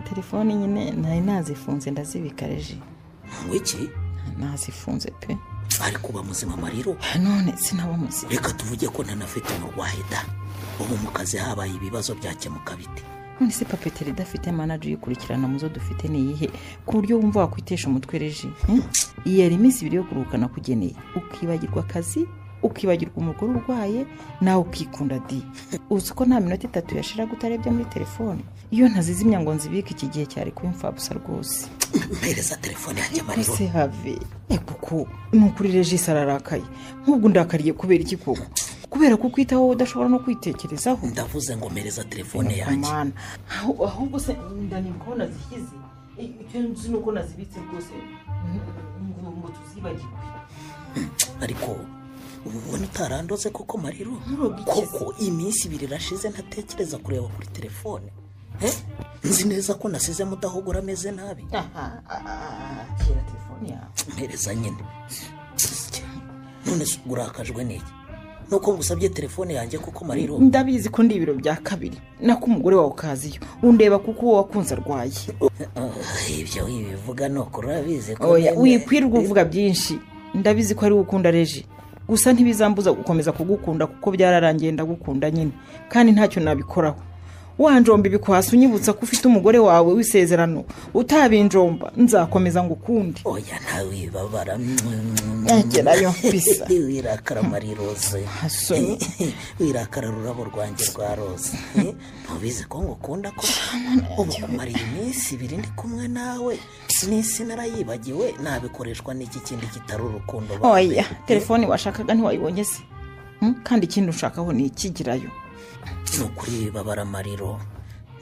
Telefone nyine nari nazifunze ndazibika Reji. Ngo iki? Nazifunze pe. Ariko uba muzima Mariro? None sinaba muzima. Reka tuvuge ko ntanafite umurwayi da. Ubu mu kazi habaye ibibazo byakemuka bite? None se papeteri idafite manager uyikurikirana muzo dufite ni iyihe ku buryo wumva wakwitesha umutwe Reji? Iyi yari iminsi 2 yo kuruhuka nakugeneye, ukibagirwa akazi, ukibagirwa umugore urwaye, nawe ukikunda di. Uzi ko nta minota 3 yashira gutarebye muri telefone? Iyo ntazizimya ngo nzibike iki gihe cyari kumfabusa rwose. Mpereza telefone yanjye Mariro. Se have. Kuko nukuri Regis ararakaye. Nk'ubwo ndakariye kubera iki koko? Kubera ko kwitaho udashobora no kwitekerezaho. Ndavuze ngo mpereza telefone yanjye. Ahubwo se ndanibuka ko nazishyize. Icyo nzi nuko nazibitse rwose ngo tuzibagirwe. Ariko ubona utarandoze koko Mariro? Koko iminsi 2 irashize ntatekereza kureba kuri telefone. Nzi neza ko nasize mudahogora ameze nabi. Kira telefone yawe. Mpereza nyine. None se urakajwe n'iki? Nuko ngusabye telefone yanjye koko Mariro? Ndabizi ko ndi ibiro bya kabiri. Nako umugore wawe ukaziyo. Undeba kuko uwo wakunze arwaye. Ibyo wibivuga nuko urabizi ko. Oya, wikwirwa uvuga byinshi. Ndabizi ko ari ukunda Reji. Gusa ntibizambuza gukomeza kugukunda kuko byararangiye ndagukunda nyine. Kandi ntacyo nabikoraho. Wanjomba ibikwasi unyibutsa ko ufite umugore wawe w'isezerano, utabinjomba nzakomeza ngo ukunde. Oya ntawe wibabara. Ngerayo bisa. Wirakara Marie Rose. Wirakara rurabo rwanjye rwa rose. Ntubizi ko ngukunda ko ubu kumara iyi minsi ibiri ndi kumwe nawe n'isi narayibagiwe, nabikoreshwa n'iki kindi kitari urukundo. Oya telefoni washakaga ntiwayibonye se? Kandi ikindi ushakaho ni ikigirayo. Ni ukuri babara Mariro,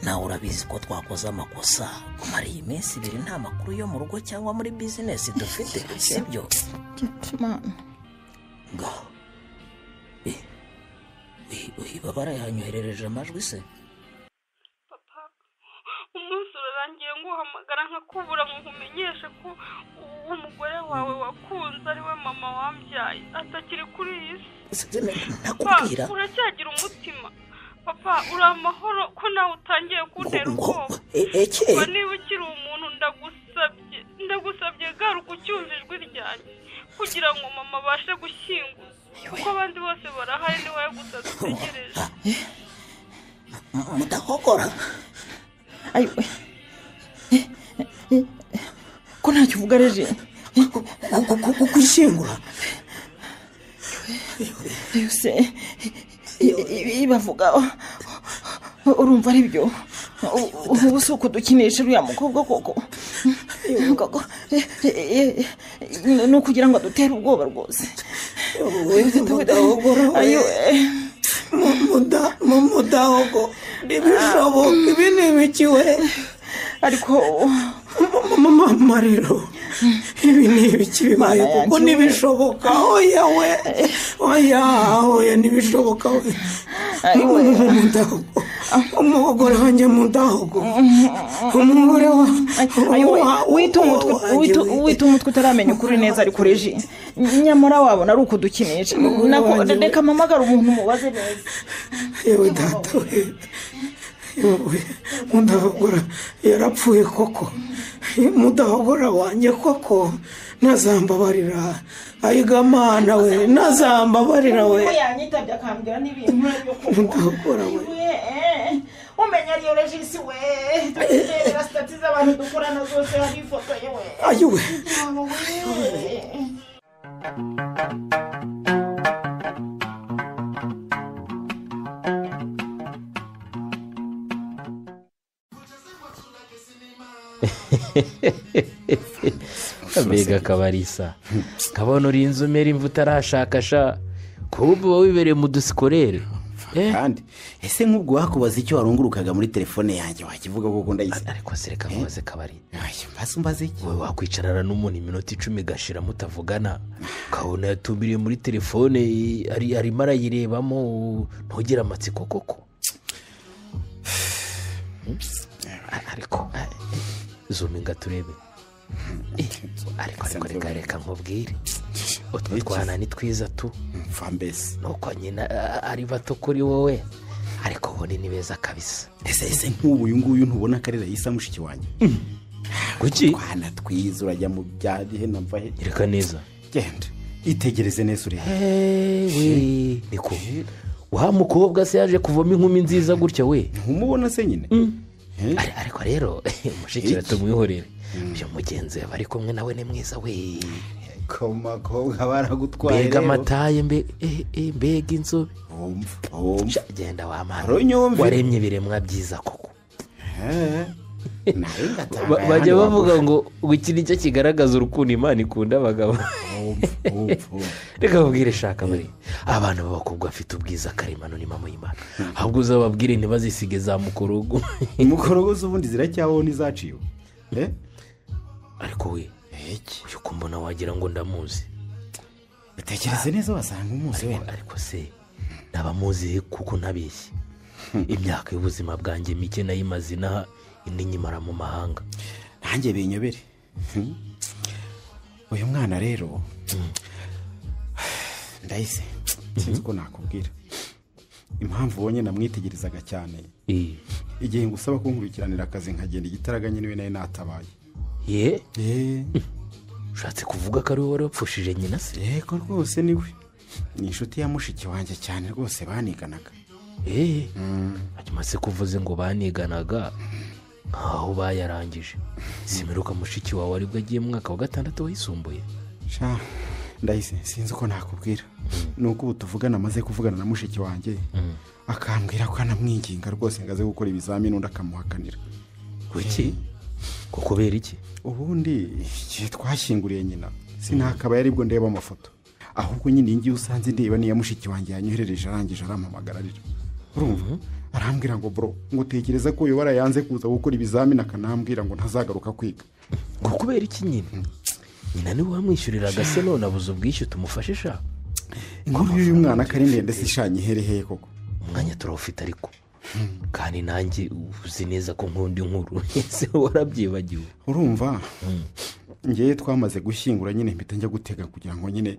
nawe urabizi ko twakoze amakosa. Kumara iyi minsi ibiri nta makuru yo mu rugo cyangwa muri bizinesi dufite, sibyo? Ngaho babara yanyoherereje amajwi se. Papa, umunsi urarangiye nguhamagara nkakubura ngo nkumenyeshe ko umugore wawe wakunze ari we mama wambyaye atakiri kuri iyi si. Nakubwira uracyagira umutima papa, uri amahoro ko nawe utangiye kuntera ubwoba. Niba ukiri umuntu ndagusabye garuka ucyumva ijwi ryanjye kugira ngo mama abashe gushyingura, kuko abandi bose barahari ni wowe gusa dutegereje. Mudahogora ko ntacyo uvuga reje? Gushyingura yose bavuga urumva ari byo? Ubu si ukudukinisha uriya mukobwa koko, ni ukugira ngo adutere ubwoba rwose. Mudahogo ntibishoboka, ibi ni ibiki we? Ariko Mariro, ibi ni ibiki bibaye kuko ntibishoboka. Oya we, oya oya, ntibishoboka we. Mudahogo, umugore wanjye Mudahogo, umugore wita umutwe utaramenya ukuri neza. Ariko reji nyamara wabona ari ukudukinisha. Reka mpamagara umuntu mubaze neza. Yewe data we, Mudahogora yarapfuye koko. Mudahogora wanjye koko, ntazambabarira. Ayigamana we, ntazambabarira we. Yanyitabye akambwira n'ibintu byo koko. Mudahogora we, umenya ariyo regisi we, dutera stati z'abantu dukorana zose hari ifoto ye we. Ayiwe. Mbega Kabarisa, kabona uri inzu umera imvu utarashakasha, kuba uba wibereye mu dusikorere. Kandi ese nk'ubwo wakubaza icyo warungurukaga muri telefone yanjye wakivuga koko ndayise? Ariko se reka nkubaze Kabari, mbaze iki? Wowe wakwicarana n'umuntu iminota 10 igashira mutavugana, ukabona yatumbiriye muri telefone arimo arayirebamo, ntugire amatsiko koko? Ariko zuminga turebe. Ariko reka nkubwire, utwo twana ni twiza tu. Mfa mbese nuko nyina ari bato kuri wowe, ariko ubundi ni beza kabisa. Ese nk'ubu uyu nguyu ntubona ko ari Raisa mushiki wanjye? Kuki twana twiza urajya mu bya bihe namva he? Reka neza, genda itegereze neza urebe. Niko wa mukobwa se yaje kuvamo inkumi nziza gutya we? Ntumubona se nyine? Ariko rero mushiki tumwihorere, uyu mugenzi we bari kumwe nawe ni mwiza we. Koma kobwa baragutwaye mbega amataye mbega inzobe. Genda wamara waremye ibiremwa byiza koko. Bajya bavuga ngo iki nicyo kigaragaza urukundo Imana ikunda abagabo. Reka babwire shaka bari abana b'abakobwa bafite ubwiza karemano ni mama y'Imana, ahubwo uzababwire ntibazisige za mukorogo. Mukorogo z'ubundi ziracyaho n'izaciwe. Ariko we uyu kumbona wagira ngo ndamuzi. Utekereze neza wasanga umuzi wenda. Ariko se nabamuzi kuko ntabeshye. Imyaka y'ubuzima bwanjye mike nayimaze inaha, indi nyimara mu mahanga. Nanjye binyobere. Uyu mwana rero ndahise sinzi ko nakubwira impamvu ubonye namwitegerezaga cyane. Igihe ngusaba kunkurikiranira akazi nkagenda igitaraganya niwe nawe natabaye. Ye ushatse kuvuga ko ari wowe wari wapfushije nyina se? Yego rwose niwe, ni inshuti ya mushiki wanjye cyane rwose baniganaga. Hanyuma se kuvuze ngo baniganaga nkaho bayarangije. Simeruka mushiki wawe aribwo agiye mu mwaka wa 6 wisumbuye. Sha ndahise sinzi uko nakubwira. Nuko ubu tuvugana amaze kuvugana na mushiki wanjye akambwira ko anamwinginga rwose ngaze gukora ibizamini undi akamuhakanira. Kuki? Kubera iki? Ubundi igihe twashyinguriye nyina sinakaba yaribwo ndeba amafoto, ahubwo nyine ngiye usanze ndeba niya mushiki wanjye yanyoherereje arangije arampamagara arira. Urumva arambwira ngo bro ngo tekereza ko uyu warayanze kuza gukora ibizamini akanambwira ngo ntazagaruka kwiga. Ngo kubera iki nyine? Nyina niwe wamwishyuriraga se none abuze ubwishyu tumufashe sha. Inkuru y'uyu mwana kari ndende sishanye ihereheye koko. Umwanya turawufite ariko kandi nanjye uzi neza ko nkunda inkuru ese warabyibagiwe. Urumva ngiye twamaze gushyingura nyine mpita njya gutega kugira ngo nyine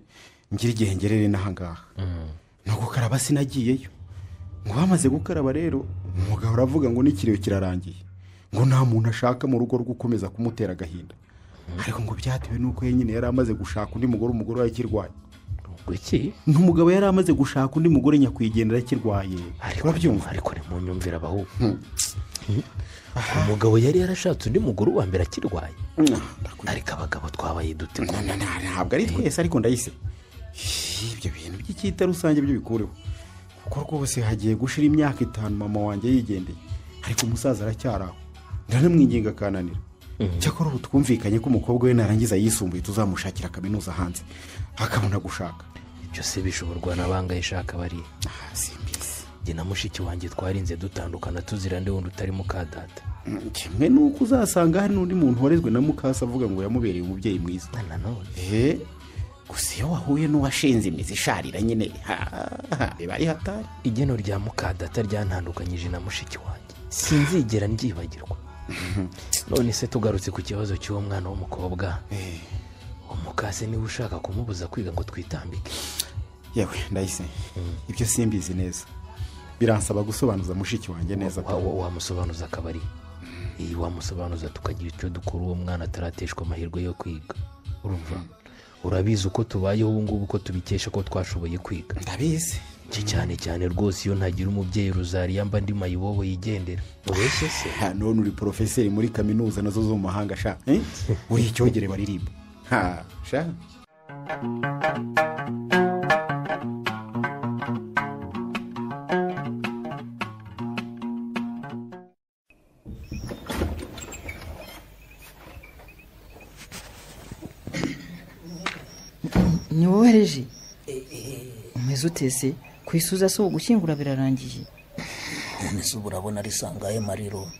ngire igihe ngerere n'ahangaha. No gukaraba sinagiyeyo. Ngo bamaze gukaraba rero umugabo aravuga ngo n'ikiriyo kirarangiye, ngo nta muntu ashaka mu rugo rwo gukomeza kumutera agahinda. Ariko ngo byatewe nuko nyine yari amaze gushaka undi mugore, umugore we akirwaye. Iki? N'umugabo yari amaze gushaka undi mugore nyakwigendera akirwaye. Urabyumva? Ariko ni mu nyumvira abaho. Umugabo yari yarashatse undi mugore wa mbere akirwaye. Ariko abagabo twabaye dute? Ntabwo ari twese ariko ndayise. Ibyo bintu by'icyita rusange byo bikureho. Kuko rwose hagiye gushira imyaka 5 mama wanjye yigendeye. Ariko umusaza aracyaraho. Ndanamwinginga akananira. Cyakora ubu twumvikanye ko umukobwa we narangiza yisumbuye tuzamushakira kaminuza hanze akabona gushaka. Ibyo se bishoborwa n'abangaye shaka bari? Simbizi. Njye na mushiki wanjye twarinze dutandukana tuzira nde wundi utari mukadata. Kimwe nuko uzasanga hari n'undi muntu warezwe na mukasa avuga ngo yamubereye umubyeyi mwiza. Nanone gusa iyo wahuye n'uwashinze imizi isharira nyine biba ari hatari. Igeno rya mukadata ryantandukanyije na mushiki wanjye sinzigera ndyibagirwa. None se tugarutse ku kibazo cy'uwo mwana w'umukobwa, umukase niwe ushaka kumubuza kwiga ngo twitambike. Yewe ndahise ibyo simbizi neza, biransaba gusobanuza mushiki wanjye neza. Wamusobanuza akabari, wamusobanuza tukagira icyo dukora uwo mwana atarateshwa amahirwe yo kwiga. Urumva urabizi uko tubayeho ubu ngubu ko tubikesha ko twashoboye kwiga. Ndabizi cyane cyane rwose iyo ntagira umubyeyi Rozariya mba ndi mayibobo yigendera. Ubeshye se? None uri porofeseri muri kaminuza nazo zo mu mahanga sha. Uri icyogere baririmba. Ha sha. Ni wowe Reji? Umeze utese? Kwisuza so gushyingura birarangiye. None se urabona ari sangaye mariro?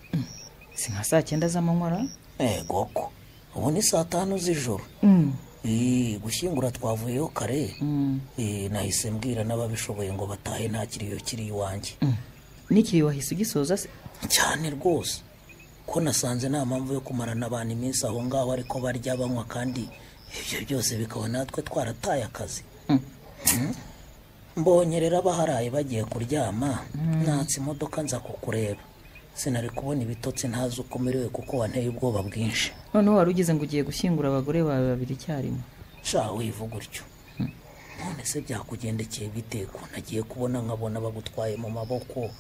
Si nka saa 9 z'amanywa? Goko. Ubu ni saa 5 z'ijoro. Gushyingura twavuyeyo kare. Nahise mbwira n'ababishoboye ngo batahe nta kiriyo kiri iwanjye. N'ikiriyo wahise ugisoza se? Cyane rwose. Ko nasanze nta mpamvu yo kumarana abantu iminsi aho ngaho ariko barya banywa kandi ibyo byose bikaba natwe twarataye akazi. Mbonye rero abaharaye bagiye kuryama natse imodoka nza kukureba. Sinari kubona ibitotsi ntazi uko merewe kuko wanteye ubwoba bwinshi. Noneho wari ugeze ngo ugiye gushyingura abagore bawe babiri icyarimwe. Sha wivuga utyo. None se byakugendekeye bite ko nagiye kubona nkabona bagutwaye mu maboko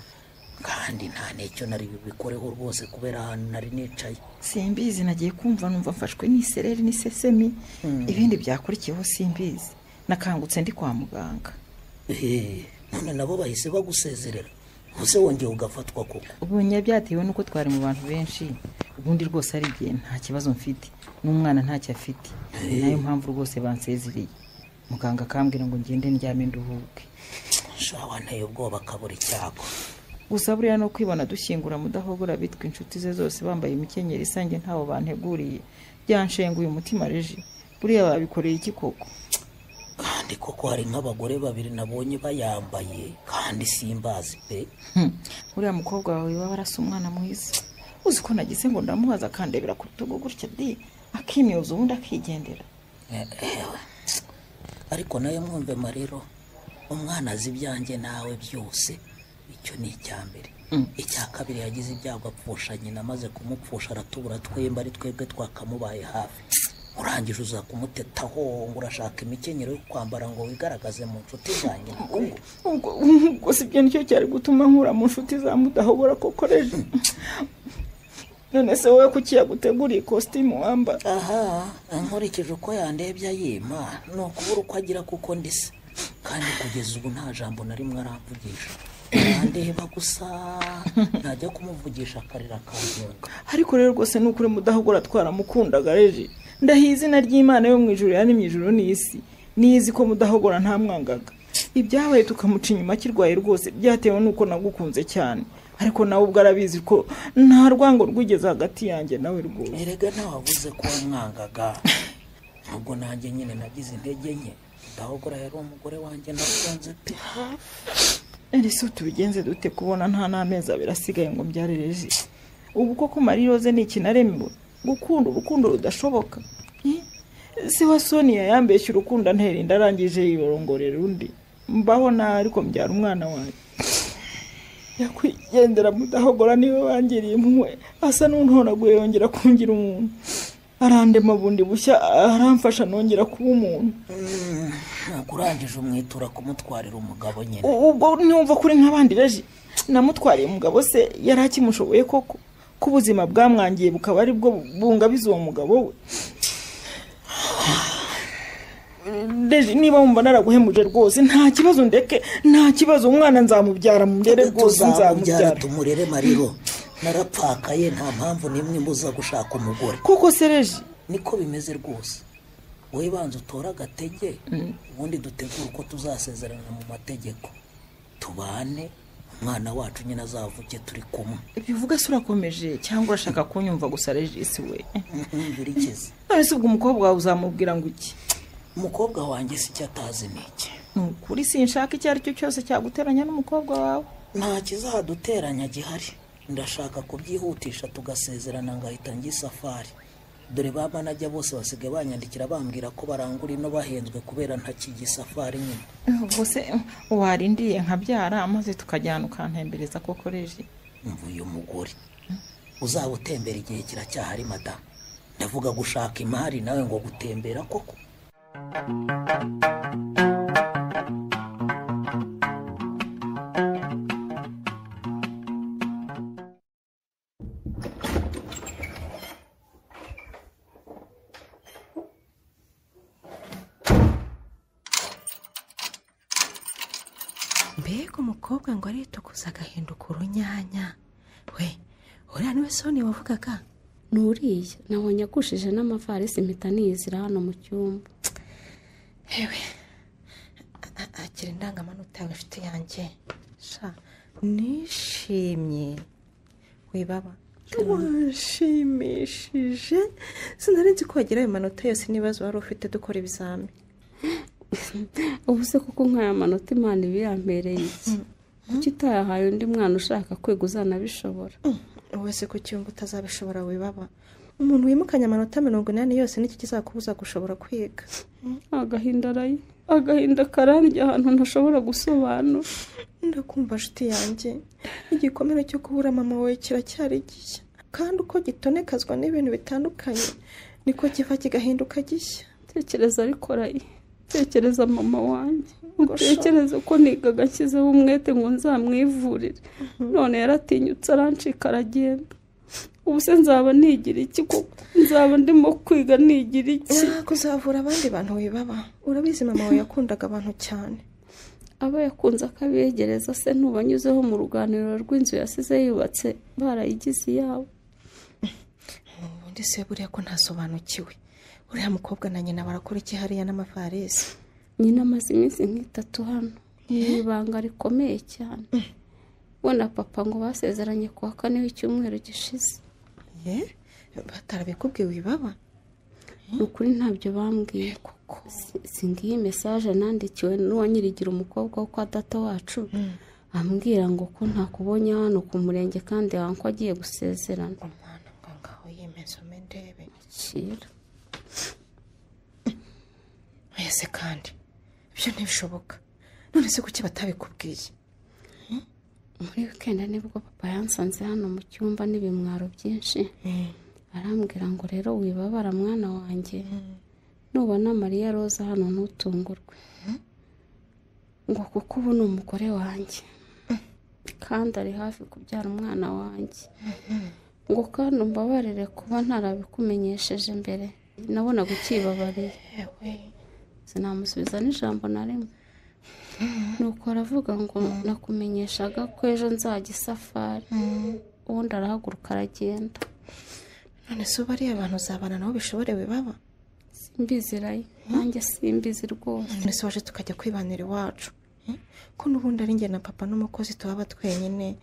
kandi nta n'icyo nari bubikoreho rwose kubera ahantu nari nicaye. Simbizi nagiye kumva numva mfashwe n'isereri n'isesemi. Ibindi byakurikiyeho simbizi. Nakangutse ndi kwa muganga. None nabo bahise bagusezerera. Use wongeye ugafatwa koko? Ubunya byatewe nuko twari mu bantu benshi. Ubundi rwose ari igihe nta kibazo mfite n'umwana ntacyo afite. Nayo mpamvu rwose bansezereye. Muganga akambwira ngo ngende ndyame nduhuke. Sha wanteye ubwoba kabura icyago. Gusa buriya no kwibona dushyingura mudahogora bitwa inshuti ze zose bambaye imikenyero isange ntawo banteguriye. Byanshenguye umutima Reji. Buriya babikoreye iki koko? Kandi koko hari nk'abagore babiri nabonye bayambaye kandi simbazi pe. Uriya mukobwa wawe baba arasa umwana mwiza. Uzi ko nagize ngo ndamuhaza akandebera ku rutugu gutya di akimyoza ubundi akigendera. Ariko nayo mwumve marero umwana azi ibyanjye nawe byose. Icyo ni icyambere. Icya kabiri yagize ibyago apfusha nyina, amaze kumupfusha aratubura twemba ari twebwe twakamubaye hafi. Urangije uza kumutetaho ngo urashaka imikenyero yo kwambara ngo wigaragaze mu nshuti zanjye. Ubwo si byo nicyo cyari gutuma nkura mu nshuti za Mudahogora koko Reji? None se wowe kuki yaguteguriye ikositimu wambara? Aha, nkurikije uko yandebye ayima ni ukubura uko agira kuko ndise, kandi kugeza ubu nta jambo na rimwe aramvugisha, arandeba gusa, ntajya kumuvugisha akarira akantunga. Ariko rero rwose ni ukuri Mudahogora twaramukundaga Reji. Ndahiye izina ry'Imana yo mu ijuru yaremye ijuru n'isi, nizi ko Mudahogora ntamwangaga. Ibyabaye tukamuca inyuma akirwaye rwose byatewe n'uko nagukunze cyane, ariko nawe ubwo arabizi ko nta rwango rwigeze hagati yanjye nawe rwose. Erega ntawavuze ko wamwangaga, ubwo nanjye nyine nagize intege nke. Mudahogora yari umugore wanjye nakunze pe. Ese tubigenze dute kubona nta n'amezi abiri asigaye ngo mbyare Reji? Ubu koko Marie Rose ni ikinaremewe gukunda urukundo rudashoboka? Se wa Sonia yambeshye urukundo antera inda, arangije yiborongorera undi, mbaho nabi ariko mbyara umwana wanjye. Nyakwigendera Mudahogora niwe wangiriye impuhwe, asa n'untonaguye yongera kungira umuntu, arandema bundi bushya, aramfasha nongera kuba umuntu. Ntabwo urangije umwitura kumutwarira umugabo nyine. Ubwo ntiwumva kuri nk'abandi Reji? Namutwariye umugabo se yari akimushoboye koko? Ko ubuzima bwamwangiye bukaba ari bwo bungabiza uwo mugabo we. Reji, niba wumva naraguhemuje rwose nta kibazo, ndeke nta kibazo, umwana nzamubyara murere rwose, nzamubyara tumurere. Mariro, narapfakaye nta mpamvu n'imwe mbuza gushaka umugore. Kuko se Reji niko bimeze rwose. Wowe banza utore agatege, ubundi dutegure uko tuzasezerana mu mategeko, tubane, umwana wacu nyine azavuke turi kumwe. Ibyo uvuga se urakomeje cyangwa urashaka kunyumva gusa Regis we? Birikize. None se ubwo umukobwa wawe uzamubwira ngo iki? Umukobwa wanjye si icyo atazi ni iki? Ni ukuri sinshaka icyo ari cyo cyose cyaguteranya n'umukobwa wawe. Nta kizaduteranya gihari, ndashaka kubyihutisha tugasezerana ngahita njya isafari. Dore ba manajya bose basigaye banyandikira bambwira ko barangura ino bahenzwe kubera ntakigisafari nyine. Ubwo se warindiye nkabyara maze tukajyana ukantembereza koko Reji? Umva uyu mugore uzaba utembera igihe kiracyahari madamu. Ndavuga gushaka imari nawe ngo gutembera koko. Mbega umukobwa ngo aritukuza agahinduka urunyanya we! Uriya niwe Soni wavugaga? Nuriya nabonye agushije n'amavarisi mpita niyizira hano mu cyumba. Hewe, akira indangamanota yawe inshuti yanjye. Sha nishimye wibaba, wanshimishije. Sinari nzi ko wagira ayo manota yose n'ibibazo wari ufite dukora ibizami. Ubu se kuko nk'aya manota Imana iba yampereye iki? Kuki utayahaye undi mwana ushaka kwiga uzanabishobora? Wowe se kuki wumva utazabishobora wibaba? Umuntu wimukanye amanota 80 yose n'iki kizakubuza gushobora kwiga? Agahinda arayi, agahinda karandya ahantu ntashobora gusobanura. Ndakumva nshuti yanjye, igikomere cyo kubura mama wawe kiracyari gishya, kandi uko gitonekazwa n'ibintu bitandukanye niko kiva kigahinduka gishya. Tekereza ariko rayi, tekereza mama wanjye, utekereze ko nigaga nshyizeho umwete ngo nzamwivurire, none yaratinyutse arancika aragenda. Ubu se nzaba nigira iki koko? Nzaba ndimo kwiga nigira iki? Kuzavura abandi bantu wibaba. Urabizi mama wawe yakundaga abantu cyane. Abo yakunze akabegereza se ntubanyuzeho mu ruganiriro rw'inzu yasize yubatse barayigize iyabo. Ubundi se buriya ko ntasobanukiwe, uriya mukobwa na nyina barakora iki hariya n'amavarisi? Nyina amaze iminsi nk'itatu hano, ni ibanga rikomeye cyane. We na papa ngo basezeranye kuwa kane w'icyumweru gishize. Batarabikubwiye wibaba? Ni ukuri ntabyo bambwiye kuko singiye mesaje nandikiwe n'uwanyirigira umukobwa wo kwa data wacu, ambwira ngo ko ntakubonye hano ku murenge kandi wanko agiye gusezerana. Umwana ngo ngaho yimesome ndebe. Akira. Ese kandi ibyo ntibishoboka. None se kuki batabikubwiye? Muri weekend nibwo papa yansanze hano mu cyumba n'ibimwaro byinshi, Arambwira ngo rero wibabara mwana wanjye, nubona Mariya Roza hano ntutungurwe, ngo kuko ubu ni umugore wanjye kandi ari hafi kubyara umwana wanjye, ngo kandi umbabarire kuba ntarabikumenyesheje mbere, nabonaga ukibabariye. Sinamusubiza n'ijambo na rimwe. Nuko aravuga ngo nakumenyeshaga ko ejo nzajya isafari. Ubundi arahaguruka aragenda. None se ubu ariya bantu uzabana nabo bishoborewe baba? Simbizi rayi, nanjye simbizi rwose. None se waje tukajya kwibanira iwacu, ko n'ubundi ari njye na papa n'umukozi tuhaba twenyine,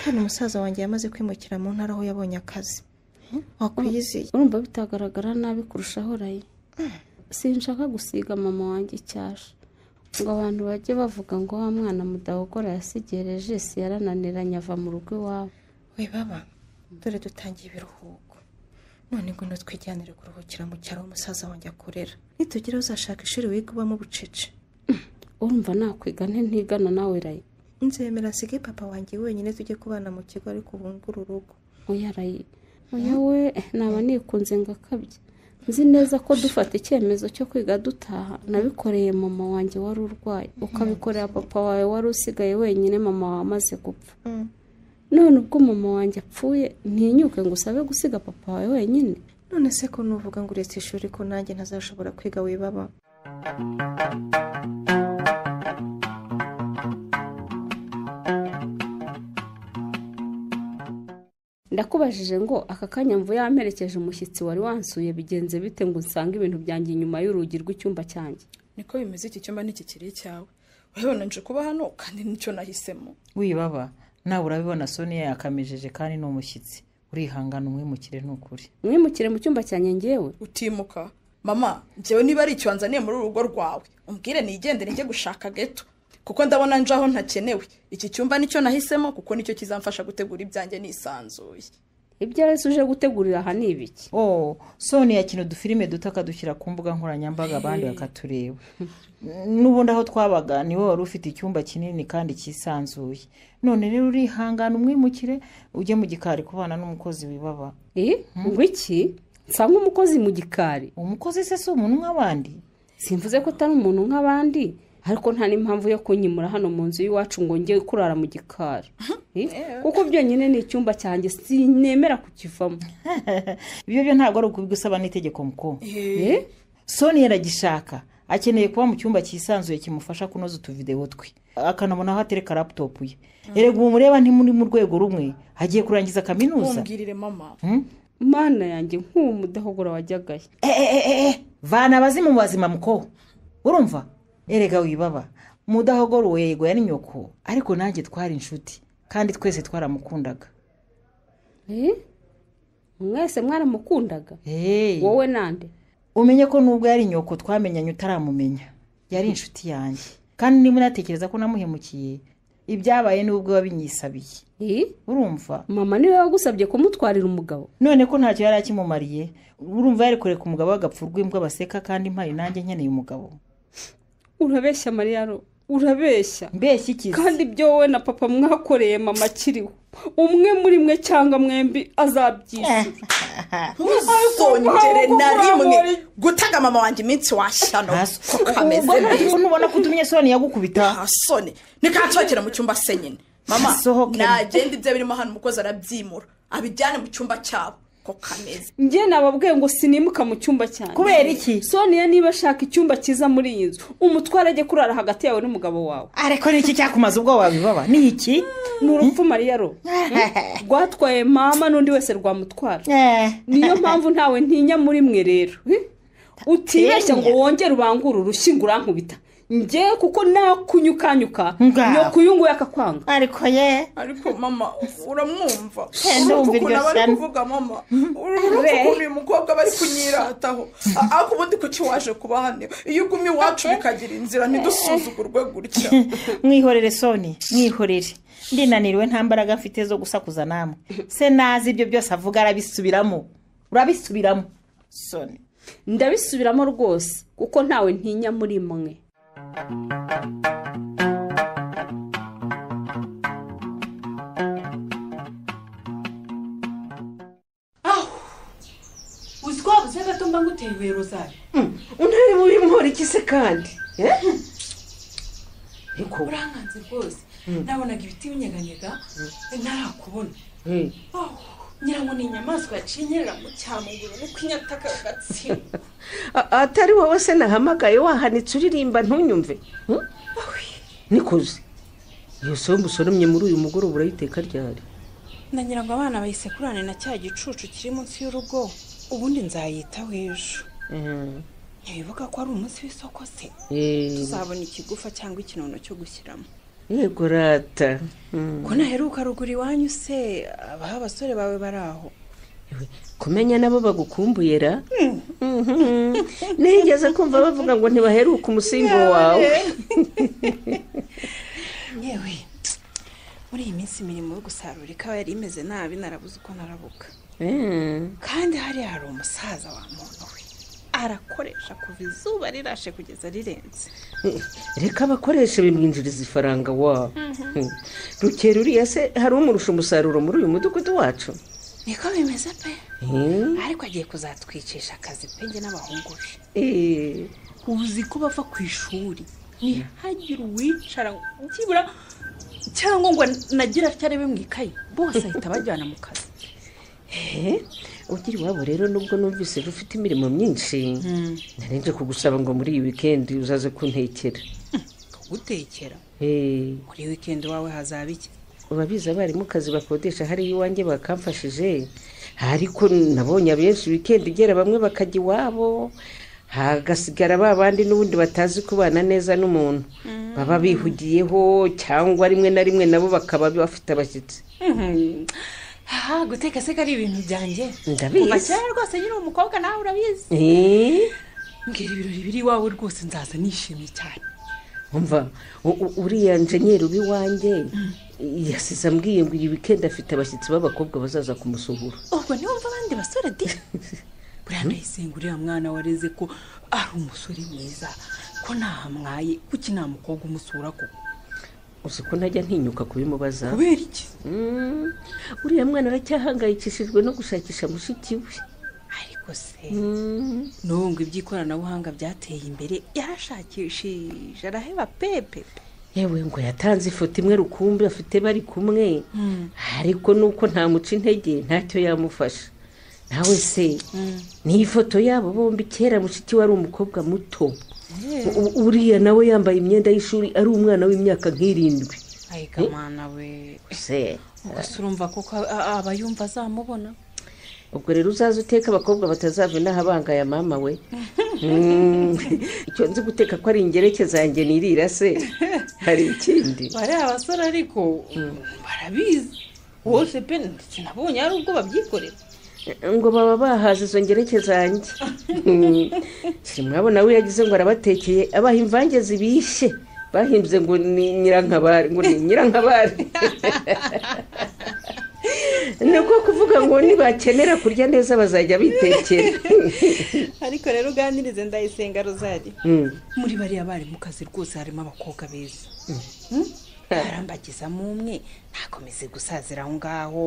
kandi umusaza wanjye yamaze kwimukira mu ntara aho yabonye akazi. Wakwiyiziye? Urumva bitagaragara nabi kurushaho rayi. Sinshaka gusiga mama wanjye icyasha, ngo abantu bajye bavuga ngo wa mwana mudahogora yasigiye Regis yarananiranye ava mu rugo iwabo. We baba, dore dutangiye ibiruhuko, none ngo twijyanire kuruhukira mu cyaro umusaza wanjye akorera. Nitugera uzashaka ishuri wiga ubamo bucece. Urumva nakwiga nte ntigana nawe rayi? Nzemera nsige papa wanjye wenyine tujye kubana mu kigo, ariko bungura urugo. Oya rayi, oya we, naba nikunze ngakabye. Nzi neza ko dufata icyemezo cyo kwiga dutaha nabikoreye mama wanjye wari urwaye, ukabikorera papa wawe wari usigaye wenyine mama wawe amaze gupfa. None ubwo mama wanjye apfuye ntinyuke ngo usabe gusiga papa wawe wenyine? None se ko nuvuga ngo uretse ishuri ko nanjye ntazashobora kwiga wibaba? Ndakubajije ngo aka kanya mvuye yamperekeje umushyitsi wari wansuye bigenze bite ngo nsange ibintu byanjye inyuma y'urugi rw'icyumba cyanjye? Niko bimeze, iki cyumba ntikikiri icyawe. Urabona nje kuba hano kandi nicyo nahisemo. Wibaba, nawe urabibona Sonia yakamejeje kandi ni umushyitsi. Urihangana umwimukire n'ukuri. Mwimukire mu cyumba cyanjye ngewe? Utimuka. Mama, njyewe niba ari icyo wanzaniye muri urugo rwawe, umbwire nigendere njye gushaka geto, kuko ndabona njaho ntakenewe. Iki cyumba nicyo nahisemo kuko nicyo kizamfasha gutegura ibyanjye nisanzuye. Ibyo wese uje gutegurira aha ni ibiki? Oh, Sonia yakina udufilime duto akadushyira ku mbuga nkoranyambaga abandi bakatureba. N'ubundi aho twabaga niwe wari ufite icyumba kinini kandi cyisanzuye. None rero urihangana umwimukire ujye mu gikari kubana n'umukozi wibaba. Ngo iki? Nsanga umukozi mu gikari? Umukozi se si umuntu nk'abandi? Simvuze ko atari umuntu nk'abandi, ariko nta n'impamvu yo kunyimura hano mu nzu y'iwacu ngo njye kurara mu gikari. Kuko byonyine ni icyumba cyanjye sinemera kukivamo. Ibyo byo ntabwo ari ukubigusaba n'itegeko muko. Sonia aragishaka, akeneye kuba mu cyumba cyisanzuye kimufasha kunoza utuvideo twe, akanabona aho atereka laptop ye. Erega ubu mureba ntimuri mu rwego rumwe, agiye kurangiza kaminuza. Umbwirire mama. Mana yanjye nk'uwo mudahogora wajyagaye. Vana abazimu mu bazima muko. Urumva? Erega wibaba, mudahogora uwo yego yari nyoko, ariko nanjye twari inshuti kandi twese twaramukundaga. Mwese mwaramukundaga? Wowe nande? Umenye ko nubwo yari nyoko twamenyanye utaramumenya, yari inshuti yanjye. Kandi niba unatekereza ko namuhemukiye, ibyabaye nubwo wabinyisabiye. Urumva? Mama niwe wagusabye kumutwarira umugabo. None ko ntacyo yari akimumariye, urumva yari kureka umugabo agapfa urw'imbwa baseka kandi mpari nanjye nkeneye umugabo. Urabeshya Mariya, urabeshya. Mbeshya iki? Kandi ibyo wowe na papa mwakoreye mama akiriho, umwe muri mwe cyangwa mwembi azabyishyura. Ntuzongere na rimwe gutega mama wanjye iminsi washyano. Kameze neza. Nubona ko utumye Soni yagukubita. Soni nikansokera mu cyumba se nyine. Mama, nagenda ibyo birimo hano umukozi arabyimura, abijyane mu cyumba cyabo. Ko kameze. Njye nababwiye ngo sinimuka mu cyumba cyanjye. Kubera iki? Sonia niba ashaka icyumba cyiza muri iyi nzu, umutware ajye kurara hagati yawe n'umugabo wawe. Ariko ni iki cyakumaza ubwoba bibaba? Ni iki? Ni urupfu Mariya ro. Rwatwaye mama n'undi wese rwamutwara. Niyo mpamvu ntawe ntinya muri mwe rero. Utibeshya ngo wongere ubangure urushyi ngo urankubita. Njye kuko nakunyukanyuka nyoko uyu nguyu akakwanga. Ariko ye, ariko mama uramwumva. Ukuntu bari kuvuga mama, urumva ukuntu uyu mukobwa bari kunyirataho. Ariko ubundi kuki waje kuba hano? Iyo ugumye iwacu bikagira inzira ntidusuzugurwe gutya. Mwihorere Soni, mwihorere. Ndinaniriwe nta mbaraga mfite zo gusakuza namwe. Se nazi ibyo byose avuga arabisubiramo. Urabisubiramo Soni. Ndabisubiramo rwose kuko ntawe ntinya muri mwe. Aho mba nguteye ibuye Rozari. Untari buye mpora iki se kandi? Niko urankanze rwose. Nabonaga ibiti binyeganyega ntarakubona. Ngira ngo ni inyamaswa yacinyerera mu cyamuguru no kwinyataka gatsindwa. Atari wowe se nahamagaye wahanitse uririmba ntunyumve. Nikoze iyo sombe usoromye muri uyu mugoroba urayiteka ryari? Nangira ngo abana bayisekurane na cya gicucu kiri munsi y'urugo, ubundi nzayitaho ejo. Ntibibuka ko ari umunsi w'isoko se? Tuzabona ikigufa cyangwa ikinono cyo gushyiramo. Yego rata. Ko naheruka ruguru iwanyu se, abaha abasore bawe bari aho? Kumenya nabo bagukumbuye ra? Nigeze kumva bavuga ngo ntibaheruka umusingo wawe. Yewe, muri iyi minsi imirimo yo gusarura ikawa yari imeze nabi, narabuze uko narabuka. Kandi hariya hari umusaza wa muntu we arakoresha kuva izuba rirashe kugeza rirenze. Reka abakoresha bimwinjiriza ifaranga wa Rukera uriya se hari umurusha umusaruro muri uyu mudugudu wacu? Niko bimeze pe. Ariko agiye kuzatwicisha akazi pe njye n'abahungu be. Uzi ko bava ku ishuri ntihagire uwicara byibura cyangwa ngo nagira atya arebe mu ikayi, bose ahita bajyana mu kazi. Ugira iwabo rero nubwo numvise ufite imirimo myinshi, narenje kugusaba ngo muri iyi weekend uzaze kuntekera. Kugutekera? Muri weekend wawe hazaba iki? Urabizi abarimu kazi bakodesha hari iwanjye bakamfashije, ariko nabonye abenshi weekend igera bamwe bakajya iwabo, hagasigara ba bandi n'ubundi batazi kubana neza n'umuntu, baba bihugiyeho cyangwa rimwe na rimwe nabo bakaba bafite abashyitsi. Guteka se kari ibintu byanjye. Ndabizi. Kuva kera rwose nyiri umukobwa nawe urabizi. Mbwira ibirori biri iwawe rwose nzaza nishimye cyane. Umva uriya njenyeri ubi wanjye yasize ambwiye ngo iyi weekend afite abashyitsi b'abakobwa bazaza kumusuhura. Ubwo niwumva abandi basore di. Buriya ndayisenga uriya mwana wareze ko ari umusore mwiza, ko ntahamwaye, kuki nta mukobwa umusura koko? Uzi ko ntajya ntinyuka kubimubaza. Kubera iki? Uriya mwana aracyahangayikishijwe no gushakisha mushiki we. Ariko se n'ubu ngo iby'ikoranabuhanga byateye imbere, yarashakishije araheba pepe. Yewe ngo yatanze ifoto imwe rukumbi afite bari kumwe, ariko nuko ntamuca intege ntacyo yamufasha. Nawe se ni ifoto yabo bombi kera mushiki we ari umukobwa muto. Uriya nawe yambaye imyenda y'ishuri ari umwana w'imyaka nk'irindwi. Ayiga mwana we. Se ubwo urumva koko aba yumva azamubona. Ubwo rero uzaza uteka abakobwa batazava inaha ya mama we. Icyo nzi guteka ko ari ingereke zanjye nirira se hari ikindi. Bari abasore ariko barabizi bose pe, sinabonye ari ubwo babyikorera ngo baba bahaze izo ngereke zanjye. Mwabona we yagize ngo arabatekeye abaha imvange zibishye bahimbye ngo ni nyirankabari, ngo ni nyirankabari. Niko kuvuga ngo nibakenera kurya neza bazajya bitekera. Ariko rero uganirize Ndayisenga Rozari. Muri bariya bari mu kazi rwose harimo abakobwa beza. Arambagizamo umwe ntakomeze gusazira aho ngaho.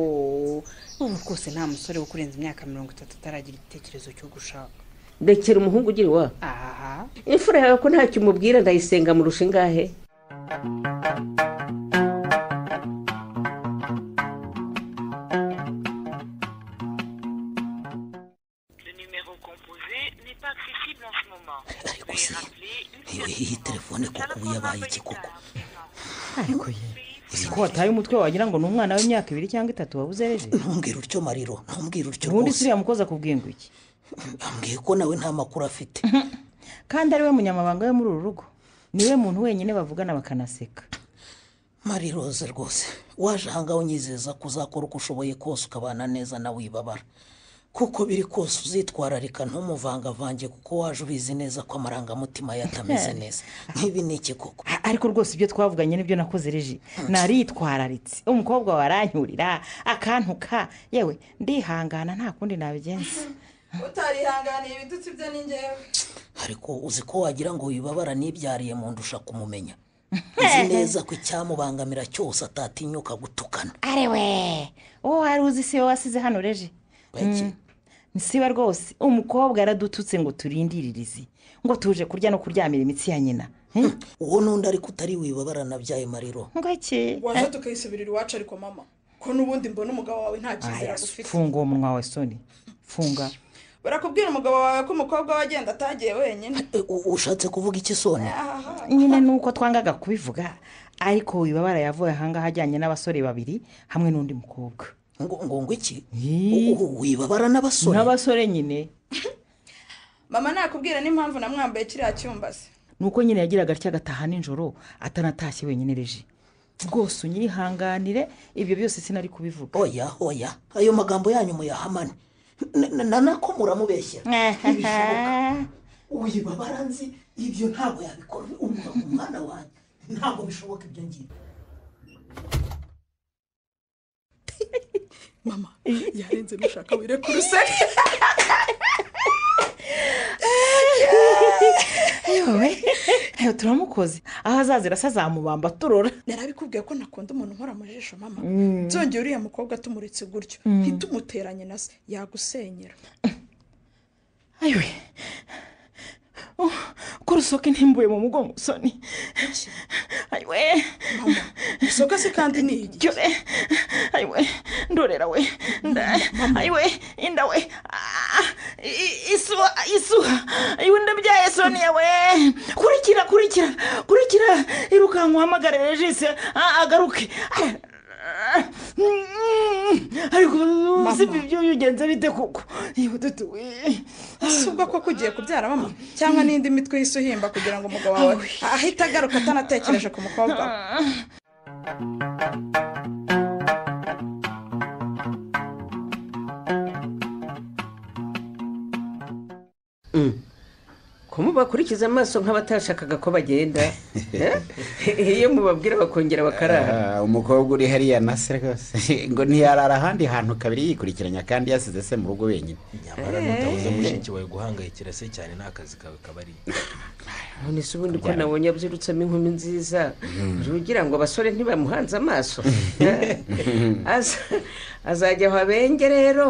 Ubu rwose nta musore wo kurenza imyaka 30 ataragira igitekerezo cyo gushaka. Ndekera umuhungu ugira iwa. Aha. Imfura yawe ko ntacyo umubwira Ndayisenga murusha ingahe? Ariko se iyi telefone koko ubu yabaye iki koko? Ariko ye ko wataye umutwe wagira ngo ni umwana w'imyaka 2 cyangwa 3 wabuze ejo. Ntumbwira utyo Mariro, ntumbwira utyo rwose. Ubundi siriya mukozi akubwiye ngo iki? Ambwiye ko nawe nta makuru afite. Kandi ari we munyamabanga we muri uru rugo, niwe muntu wenyine bavugana bakanaseka. Mariroze rwose waje aha ngaho unyizeza kuzakora uko ushoboye kose ukabana neza nawe wibabara, kuko biri kose uzitwararika ntumuvangavange, kuko waje ubizi neza ko amarangamutima yatameze neza. Nk'ibi ni iki koko? Ariko rwose ibyo twavuganye nibyo nakoze reji, naritwararitse umukobwa waranyurira akantuka, yewe ndihangana nta kundi nabigenza. Utarihanganiye ibitutsi bye ni njyewe. Ariko uzi ko wagira ngo wibabara nibyariye mu ndusha kumumenya. Uzi neza ko icyamubangamira cyose atatinyuka gutukana. Arewe, wowe wari uzi se wasize hano reji? Nsiba rwose umukobwa yaradututse ngo turindiririze ngo tuje kurya no kuryamira imitsi ya nyina. Uwo n'undi ariko utari wibabara nabyaye Mariro. Ngo iki? Waje tukayisubirira iwacu ariko mama ko n'ubundi mbona umugabo wawe nta cyizere agufite. Funga uwo munwa wawe Soni, funga. Barakubwira umugabo wawe ko umukobwa we agenda atagiye wenyine. Ushatse kuvuga iki Soni? Nyine nuko twangaga kubivuga ariko wibabara yavuye ahangaha ajyanye n'abasore babiri hamwe n'undi mukobwa. Ngo iki? Wibabara n'abasore? N'abasore nyine. Mama nakubwira n'impamvu namwambaye kiriya cyumba se. Nuko nyine yagiraga atya agataha nijoro atanatashye wenyine reje. Rwose unyihanganire ibyo byose sinari kubivuga. Oya oya, ayo magambo yanyu muyahamane. Nako muramubeshyera. Ntibishoboka. Wibabara nzi ibyo ntabwo yabikora umwana wanjye. Ntabwo bishoboka ibyo ngibyo. Mama yarenze nushaka wirekure useke. Yewe ayo turamukoze aho azazira se azamubamba turora. Narabikubwiye ko nakunda umuntu nkora amajisho mama. Nzongera uriya mukobwa tumuretse gutyo ntitumuteranye na se yagusenyera. Ayiwe ko rusoke ntimbuye mu mugongo Soni. Ayiwe mama isoka se kandi ni iki? Ayiwe ndorera we. Ayiwe inda we isuha isuha. Ayiwe ndabyaye Soni we. Kurikira kurikira kurikira irukanka uhamagare Regis agaruke. Ariko si ibyo ugenze bite koko? Ese ubwo koko ugiye kubyara mama cyangwa n'indi mitwe y'isuhimba kugira ngo umugabo wawe ahite agaruka atanatekereje ku mukobwa we? Ko mubakurikiza amaso nk'abatashakaga ko bagenda iyo mubabwira bakongera bakarara. Umukobwa uri hariya na se rwose ngo ntiyarara ahandi hantu kabiri yikurikiranya kandi yasize se mu rugo wenyine. Nyamara nutabuza mushiki wawe guhangayikira se cyane n'akazi kawe kabari. None se ubundi ko nabonye abyirutsemo inkumi nziza ugira ngo abasore ntibamuhanze amaso. Azajya aho abenge rero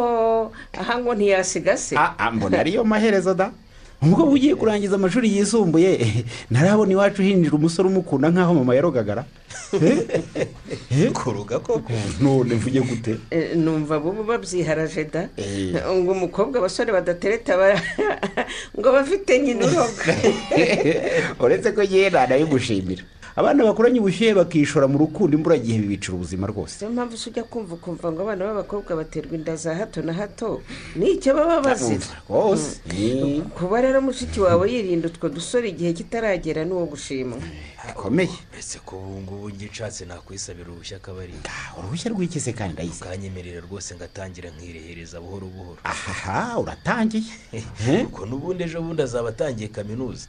aha ngo ntiyasiga se. Mbona ariyo maherezo da. Umukobwa ugiye kurangiza amashuri yisumbuye ntarabona iwacu hinjira umusore umukunda nkaho mama yarogagara. Kuruga koko none mvuge gute? Numva bubu babyiharaje da ngo umukobwa abasore badatereta ngo bafite nyina uroga. Uretse ko yera nayimushimira. Abana bakuranye ubushyuhe bakishora mu rukundo imburagihe bibicira ubuzima rwose. Niyo mpamvu ujya kumva ukumva ngo abana b'abakobwa baterwa inda za hato na hato nicyo baba bazira rwose. Kuba rero mushiki wawe yirinda utwo dusore igihe kitaragera n'uwo gushima bikomeye. Ese ko ubu ngubu ngishatse nakwisabira uruhushya kabari. Uruhushya rw'iki se kandi ndayise? Ukanyemerera rwose ngatangira nkirehereza buhoro buhoro. Ahaha uratangiye. Kuko n'ubundi ejo bundi azaba atangiye kaminuza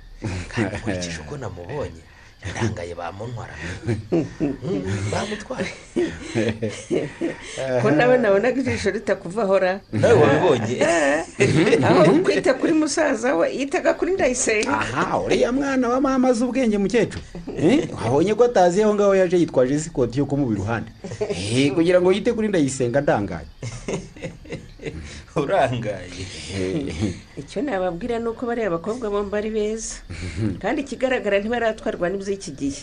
kandi nkurikije uko namubonye ndangaye bamuntwara bamutwara. Ko nawe nabonaga ijisho ritakuvahora. Nawe wabibonye aho kwita kuri musaza we yitaga kuri Ndayisenga. Aha uriya mwana wa mama azi ubwenge mukecuru. Wabonye ko atazi aho ngaho yaje yitwaje isikoti yo kumuba iruhande kugira ngo yite kuri Ndayisenga ndangaye. Urangaye. Icyo nababwira nuko bariya abakobwa bombi ari beza kandi ikigaragara ntibaratwarwa n'iby'iki gihe.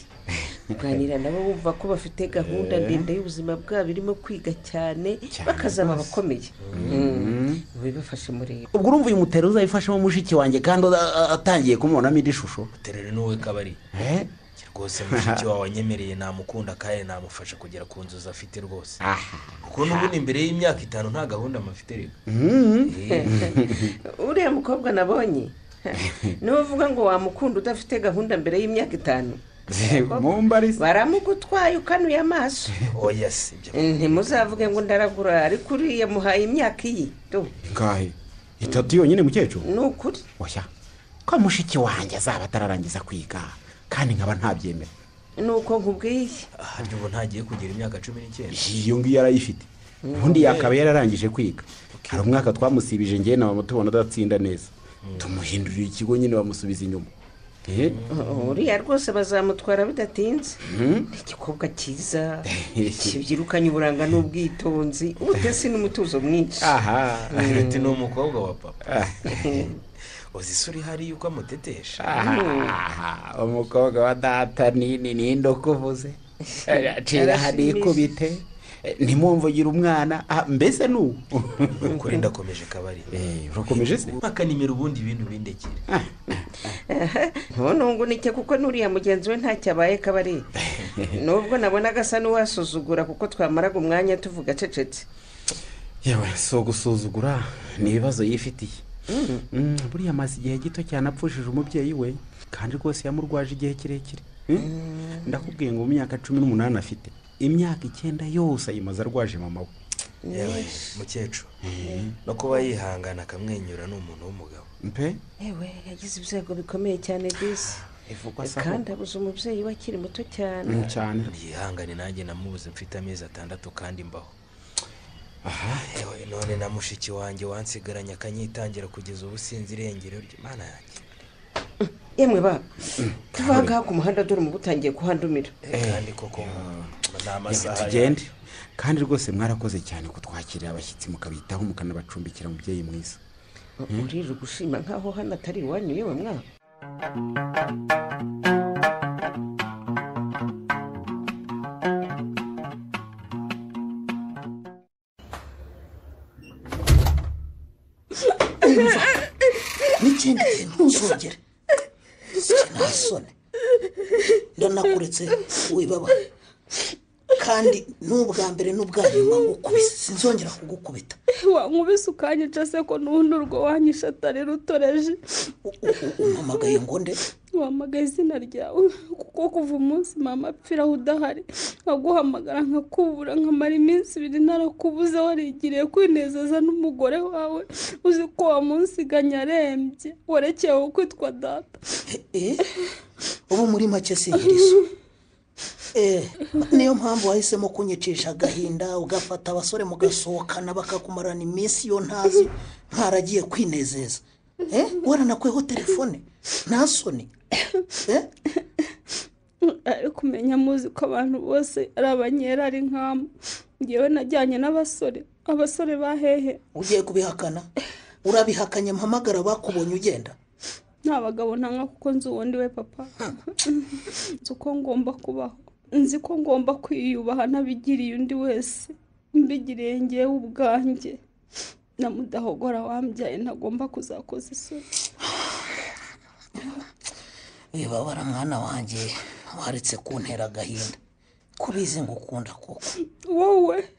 Kuganira nabo bumva ko bafite gahunda ndende y'ubuzima bwabo irimo kwiga cyane bakazaba abakomeye. Bibafashe muri ubwo urumva uyu mutero uzayifashamo mushiki wanjye kandi atangiye kumubonamo indi shusho. Muterere n'uwe kabari rwose mushiki wawe anyemereye namukunda kandi namufasha kugera ku nzozi afite rwose. Kuko n'ubundi imbere y'imyaka 5 nta gahunda mafite rega. Uriya mukobwa nabonye niwe uvuga ngo wamukunda udafite gahunda mbere y'imyaka 5. Baramugutwaye ukanuye amaso. Oya si ibyo. Ntimuzavuge ngo ndaragura ariko uriya muhaye imyaka iyi. Ngahe 3 yonyine mukecuru? Ni ukuri. Oya ko mushiki wanjye azaba atararangiza kwiga kandi nkaba ntabyemera. Nuko nkubwiye. Harya ubu ntagiye kugira imyaka 19. Iyo ngiyo yarayifite. Ubundi yakaba yararangije kwiga. Hari umwaka twamusibije ngiye na mama tubona adatsinda neza. Tumuhindurira ikigo nyine bamusubiza inyuma. Uriya rwose bazamutwara bidatinze. Igikobwa cyiza kibyirukanye uburanga n'ubwitonzi, ubutesi n'umutuzo mwinshi. Aha, ati ni umukobwa wa papa. Uzi isura ihari yuko amutetesha. Umukobwa wa data ni ninde ukuvuze? Cira hadikubite ntimwumvugire umwana mbese nu Kuri ndakomeje kabari. Urakomeje se? Mpaka nimero ubundi ibintu bindekere. Ntungunike kuko nuriya mugenzi we ntacyo abaye kabari. Nubwo nabonaga asa n'uwasuzugura kuko twamaraga umwanya tuvuga acecetse. Yewe, si ugusuzugura, ni ibibazo yifitiye. Buriya amaze igihe gito cyane apfushije umubyeyi we, kandi rwose yamurwaje igihe kirekire. Ndakubwiye ngo mu myaka 18 afite, imyaka 9 yose ayimaze arwaje mama we. Yewe mukecuru, no kuba yihangana akamwenyura ni umuntu w'umugabo mpe. Yewe, yagize ibyago bikomeye cyane disi, kandi abuze umubyeyi we akiri muto cyane. Cyane. Yihangane, nanjye namubuze mfite amezi 6 kandi mbaho. Aha, yewe none na mushiki wanjye wansigaranye akanyitangira kugeza ubu sinzi irengero ry'Imana yanjye. Yemwe ba, tuva ngaha ku muhanda dore umubu utangiye kuhandumira. Kandi koko ni amasaha. Tugende. Kandi rwose mwarakoze cyane kutwakirira abashyitsi, mukabitaho, mukanabacumbikira, mubyeyi mwiza. Urira gushima nkaho hano atari iwanyu yewe mwa. N'ikindi gihe ntuzongere. Nta soni, ndanakuretse wibaba, kandi n'ubwa mbere n'ubwa nyuma ngukubise, sinzongera kugukubita. Wankubise ukanyica se ko n'ubundi urwo wanyishe atari rutoreje? Umpamagaye ngo nde? Wahamagaye izina ryawe kuko kuva umunsi mama apfiraho udahari, nkaguhamagara nkakubura, nkamara iminsi 2 narakubuze, warigiriye kwinezeza n'umugore wawe. Uzi ko wamunsiganye arembye, warekewe kwitwa data. Ubu muri make sinkiriso. Niyo mpamvu wahisemo kunyicisha agahinda, ugafata abasore mugasohokana bakakumarana iminsi yo ntazi, ntaragiye kwinezeza. Waranakweho telefone, nta soni. Ariko umenya muzi ko abantu bose ari abanyerari nk'amwe. Ngewe najyanye n'abasore, abasore bahehe. Ugiye kubihakana? Urabihakanye mpamagara bakubonye ugenda? Nta bagabo ntanga kuko nzi uwundi we papa. Nzi uko ngomba kubaho, nzi ko ngomba kwiyubaha ntabigiriye undi wese, mbigiriye ngewe ubwanjye. Na Mudahogora wambyaye ntagomba kuzakoza isoni. Wibabara mwana wanjye, waretse kuntera agahinda, kubizi ngukunda koko. Wowe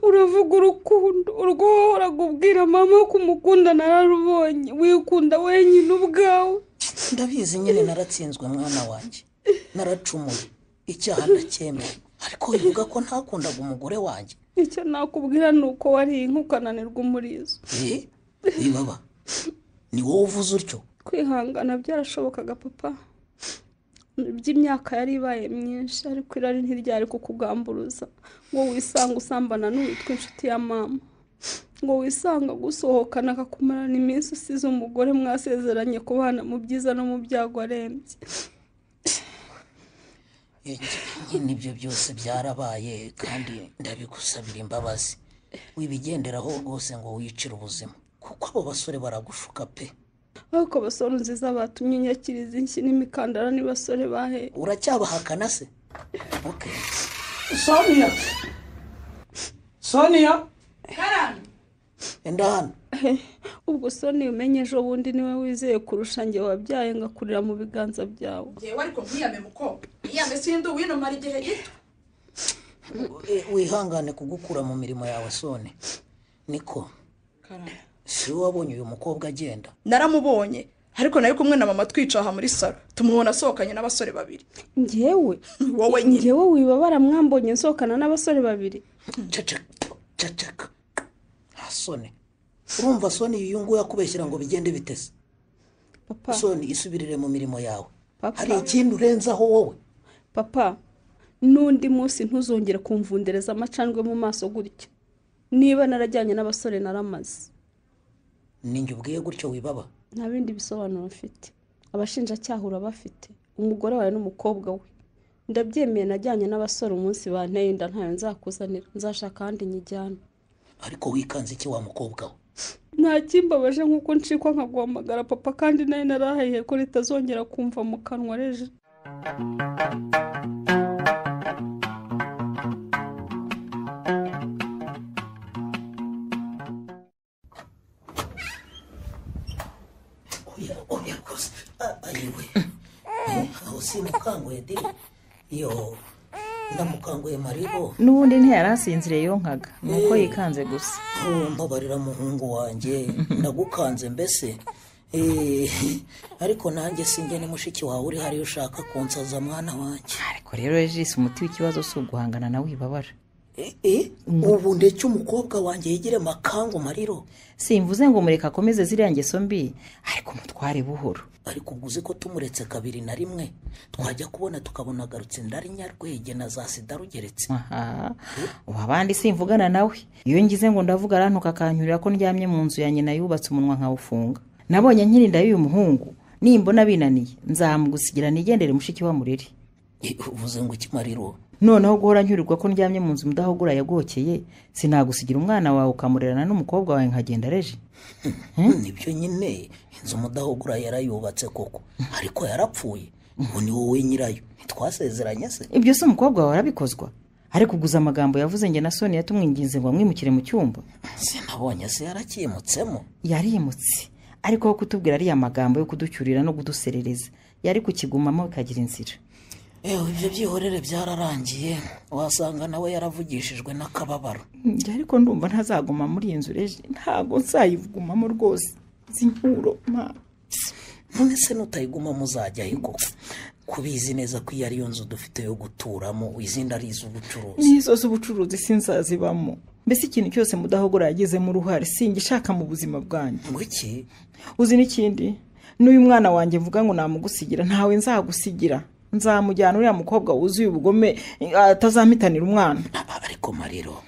uravuga urukundo, urwo wahoraga ubwira mama ko umukunda nararubonye, wikunda wenyine ubwawe. Ndabizi nyine naratsinzwe mwana wanjye, naracumuye, icyaha ndacyemera, ariko wivuga ko ntakundaga umugore wanjye. Icyo nakubwira ni uko wariye inka ukananirwa umurizo. Wibaba, ni wowe uvuze utyo? Kwihangana byarashobokaga papa, by'imyaka yari ibaye myinshi, ariko irari ntiryari kukugamburuza ngo wisanga usambana n'uwitwa inshuti ya mama, ngo wisanga gusohokana akakumarana iminsi usize umugore mwasezeranye kubana mu byiza no mu byago arembye. Nyine ibyo byose byarabaye kandi ndabigusabira imbabazi. Wibigenderaho rwose ngo wicire ubuzima, kuko abo basore baragushuka pe. Ariko basore nziza batumye nyakiriza inshyi n'imikandara ni basore bahe. Uracyabahakana se? Okay. Sonia, Sonia, Karame. Enda hano. Ubwo Sonia umenye ejo bundi niwe wizeye kurusha njye wabyaye ngakurira mu biganza byawe. Ngewe ariko nkiyame mukobwa, nkiyame sindi wino mara igihe gito. Wihangane kugukura mu mirimo yawe Sone. Niko. Karame. Si wabonye uyu mukobwa agenda? Naramubonye, ariko nayo kumwe na mama twicaha muri salo, tumubona asohokanye n'abasore babiri. Ngewe? Wowe nyine. Ngewe wibabara mwambonye nsohokana n'abasore babiri? Ceceka, ceceka. Sone, urumva Sone uyu nguyu akubeshyira ngo bigende bitese? Papa. Sone, isubirire mu mirimo yawe. Hari ikindi urenzaho wowe? Papa, n'undi munsi ntuzongere kumvundereza amacandwe mu maso gutya. Niba narajyanye n'abasore naramaze. Ninjye ubwiye gutyo wibaba? Nta bindi bisobanuro mfite. Abashinjacyaha urabafite, umugore wawe n'umukobwa we. Ndabyemeye, najyanye n'abasore umunsi banteye inda, ntayo nzakuzanira, nzashaka ahandi nyijyana. Ariko wikanze iki wa mukobwa we? Nta kimbabaje nk'uko ncikwa nkaguhamagara papa, kandi nawe narahahiye ko ritazongera kumva mu kanwa reje. Oya rwose, ayiwe, aho simukanguye de, yo ndamukanguye Mariro. N'ubundi ntiyarasinziriye, yonkaga nuko yikanze gusa. Mbabarira muhungu wanjye, ndagukanze mbese. Ariko nanjye sinjye, ni mushiki wawe uri hariyo ushaka kunsaza mwana wanjye. Ariko rero Regis, umuti w'ikibazo si uguhangana nawe wibabara. Ubu ndetse umukobwa wanjye yigire makangu Mariro? Simvuze ngo mureka akomeze ziriya ngeso mbi, ariko mutware buhoro. Ariko ubwo uzi ko tumuretse kabiri na rimwe twajya kubona tukabona agarutse ndari nyarwege na za sida rugeretse. Ubu abandi simvugana nawe, iyo ngize ngo ndavuga arantuka akanyurira ko ndyamye mu nzu ya nyina yubatse umunwa nkawufunga. Nabonye nkirinda y'uyu muhungu, nimbona binaniye nzamugusigira nigendere mushiki wa murere. Uvuze ngo iki Mariro? Noneho guhora nyurirwa ko ndyamye mu nzu mudahogora yagokeye, sinagusigira umwana wawe ukamurerana n'umukobwa wawe nkagenda reje. Nibyo nyine, inzu mudahogora yarayubatse koko, ariko yarapfuye, ngo ni wowe nyirayo, ntitwasezeranye se? Ibyo se umukobwa wawe arabikozwa? Ariko uguza amagambo yavuze nge na Sonia tumwinginze ngo amwimukire mu cyumba. Sinabonye se yarakimutsemo? Yarimutse, ariko aho kutubwira ariya magambo yo kuducyurira no kuduserereza, yari kukigumamo bikagira inzira. Ewe, ibyo byihorere byararangiye, wasanga nawe yaravugishijwe n'akababaro. Ariko ndumva ntazaguma muri iyi nzu reje, ntabwo nzayigumamo rwose, izi nkuro ma. None se nutayigumamo uzajya he koko? Kubizi neza ko iyo ariyo nzu dufite yo guturamo, izindi ari iz'ubucuruzi. N'izo z'ubucuruzi sinzazibamo. Mbese ikintu cyose mudahogora yagizemo uruhare singishaka mu buzima bwanjye. Ngo iki? Uzi n'ikindi, n'uyu mwana wanjye mvuga ngo namugusigira, ntawe nzagusigira. Nzamujyana uriya mukobwa wuzuye ubugome atazampitanira umwana. Ariko Mariro,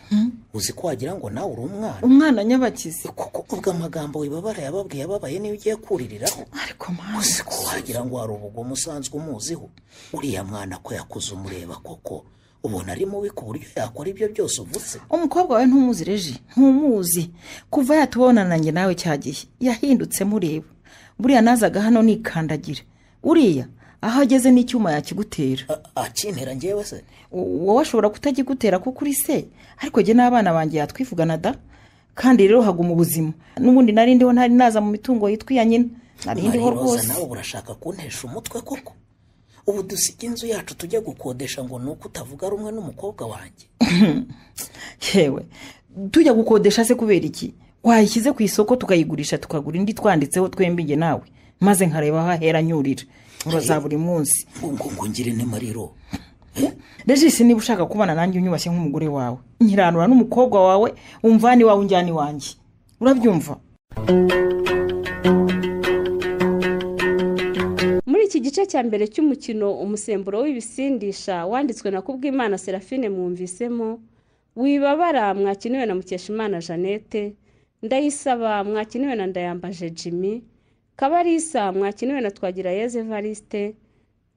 uzi ko wagira ngo nawe uri umwana? Umwana nyabakizi. Kuko ubwo amagambo wibabara yababwiye ababaye niyo ugiye kuririraho. Ariko mwana, uzi ko wagira ngo hari ubugome usanzwe umuziho? Uriya mwana ko yakuze umureba koko, ubona ari mubi ku buryo yakora ibyo byose uvuze? Umukobwa wawe ntumuzi Reji, ntumuzi. Kuva yatubonana njye nawe cya gihe yahindutse mureba. Buriya nazaga hano nikandagira, uriya aho ageze n'icyuma yakigutera. Akintera njyewe se? Wowe ashobora kutagigutera kuko uri se, ariko jye n'abana banjye yatwivugana da. Kandi rero haguma ubuzima, n'ubundi nari ndiho, ntari naza mu mitungo yitwa iya nyina, nari ndiho rwose. Nawe urashaka kuntesha umutwe koko? Ubu dusige inzu yacu tujya gukodesha ngo nuko utavuga rumwe n'umukobwa wanjye? Yewe, tujya gukodesha se kubera iki? Wayishyize ku isoko tukayigurisha tukagura indi twanditseho twembi njye nawe, maze nkareba aho ahera nyurira za buri munsi. Ngo ngire ne Mariro? Regis, niba ushaka kubana nanjye unyubashye nk'umugore wawe, nkiranura n'umukobwa wawe, umvane iwawe unjyane iwanjye, urabyumva? Muri iki gice cya mbere cy'umukino umusemburo w'ibisindisha wanditswe na Kubwimana Serafine, mwumvisemo Wibabara mwakiniwe na Mukeshimana Jeannette, Ndayisaba mwakiniwe na Ndayambaje Jimmy, Kabarisa mwakiniwe na Twagirayezu Evariste,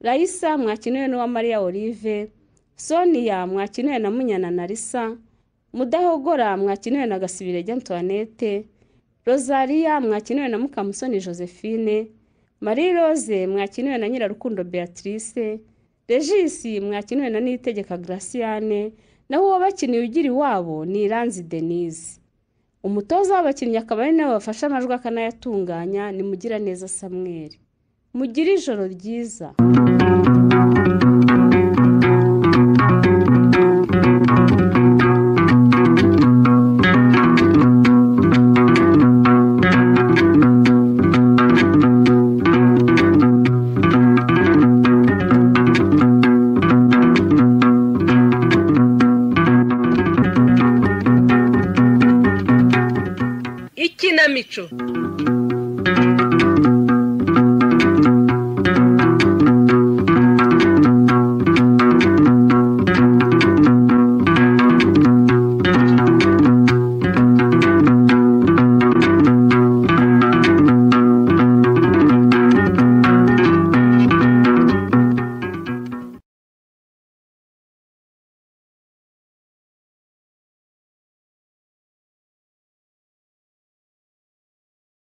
Raisa mwakiniwe n'Uwamariya Olive, Sonia mwakiniwe na Munyana Narisa, Mudahogora mwakiniwe na Gasibirege Antoinette, Rosalia mwakiniwe na Mukamusoni Josephine, Marie Rose mwakiniwe na Nyirarukundo Beatrice, Regis mwakiniwe na Niyitegeka Graciane, naho uwo bakiniye ugira iwabo ni Iranzi Denise. Umutoza w'abakinnyi akaba ari nawe wafashe amajwi akanayatunganya ni Mugiraneza Samuel. Mugire ijoro ryiza. Ikinamico.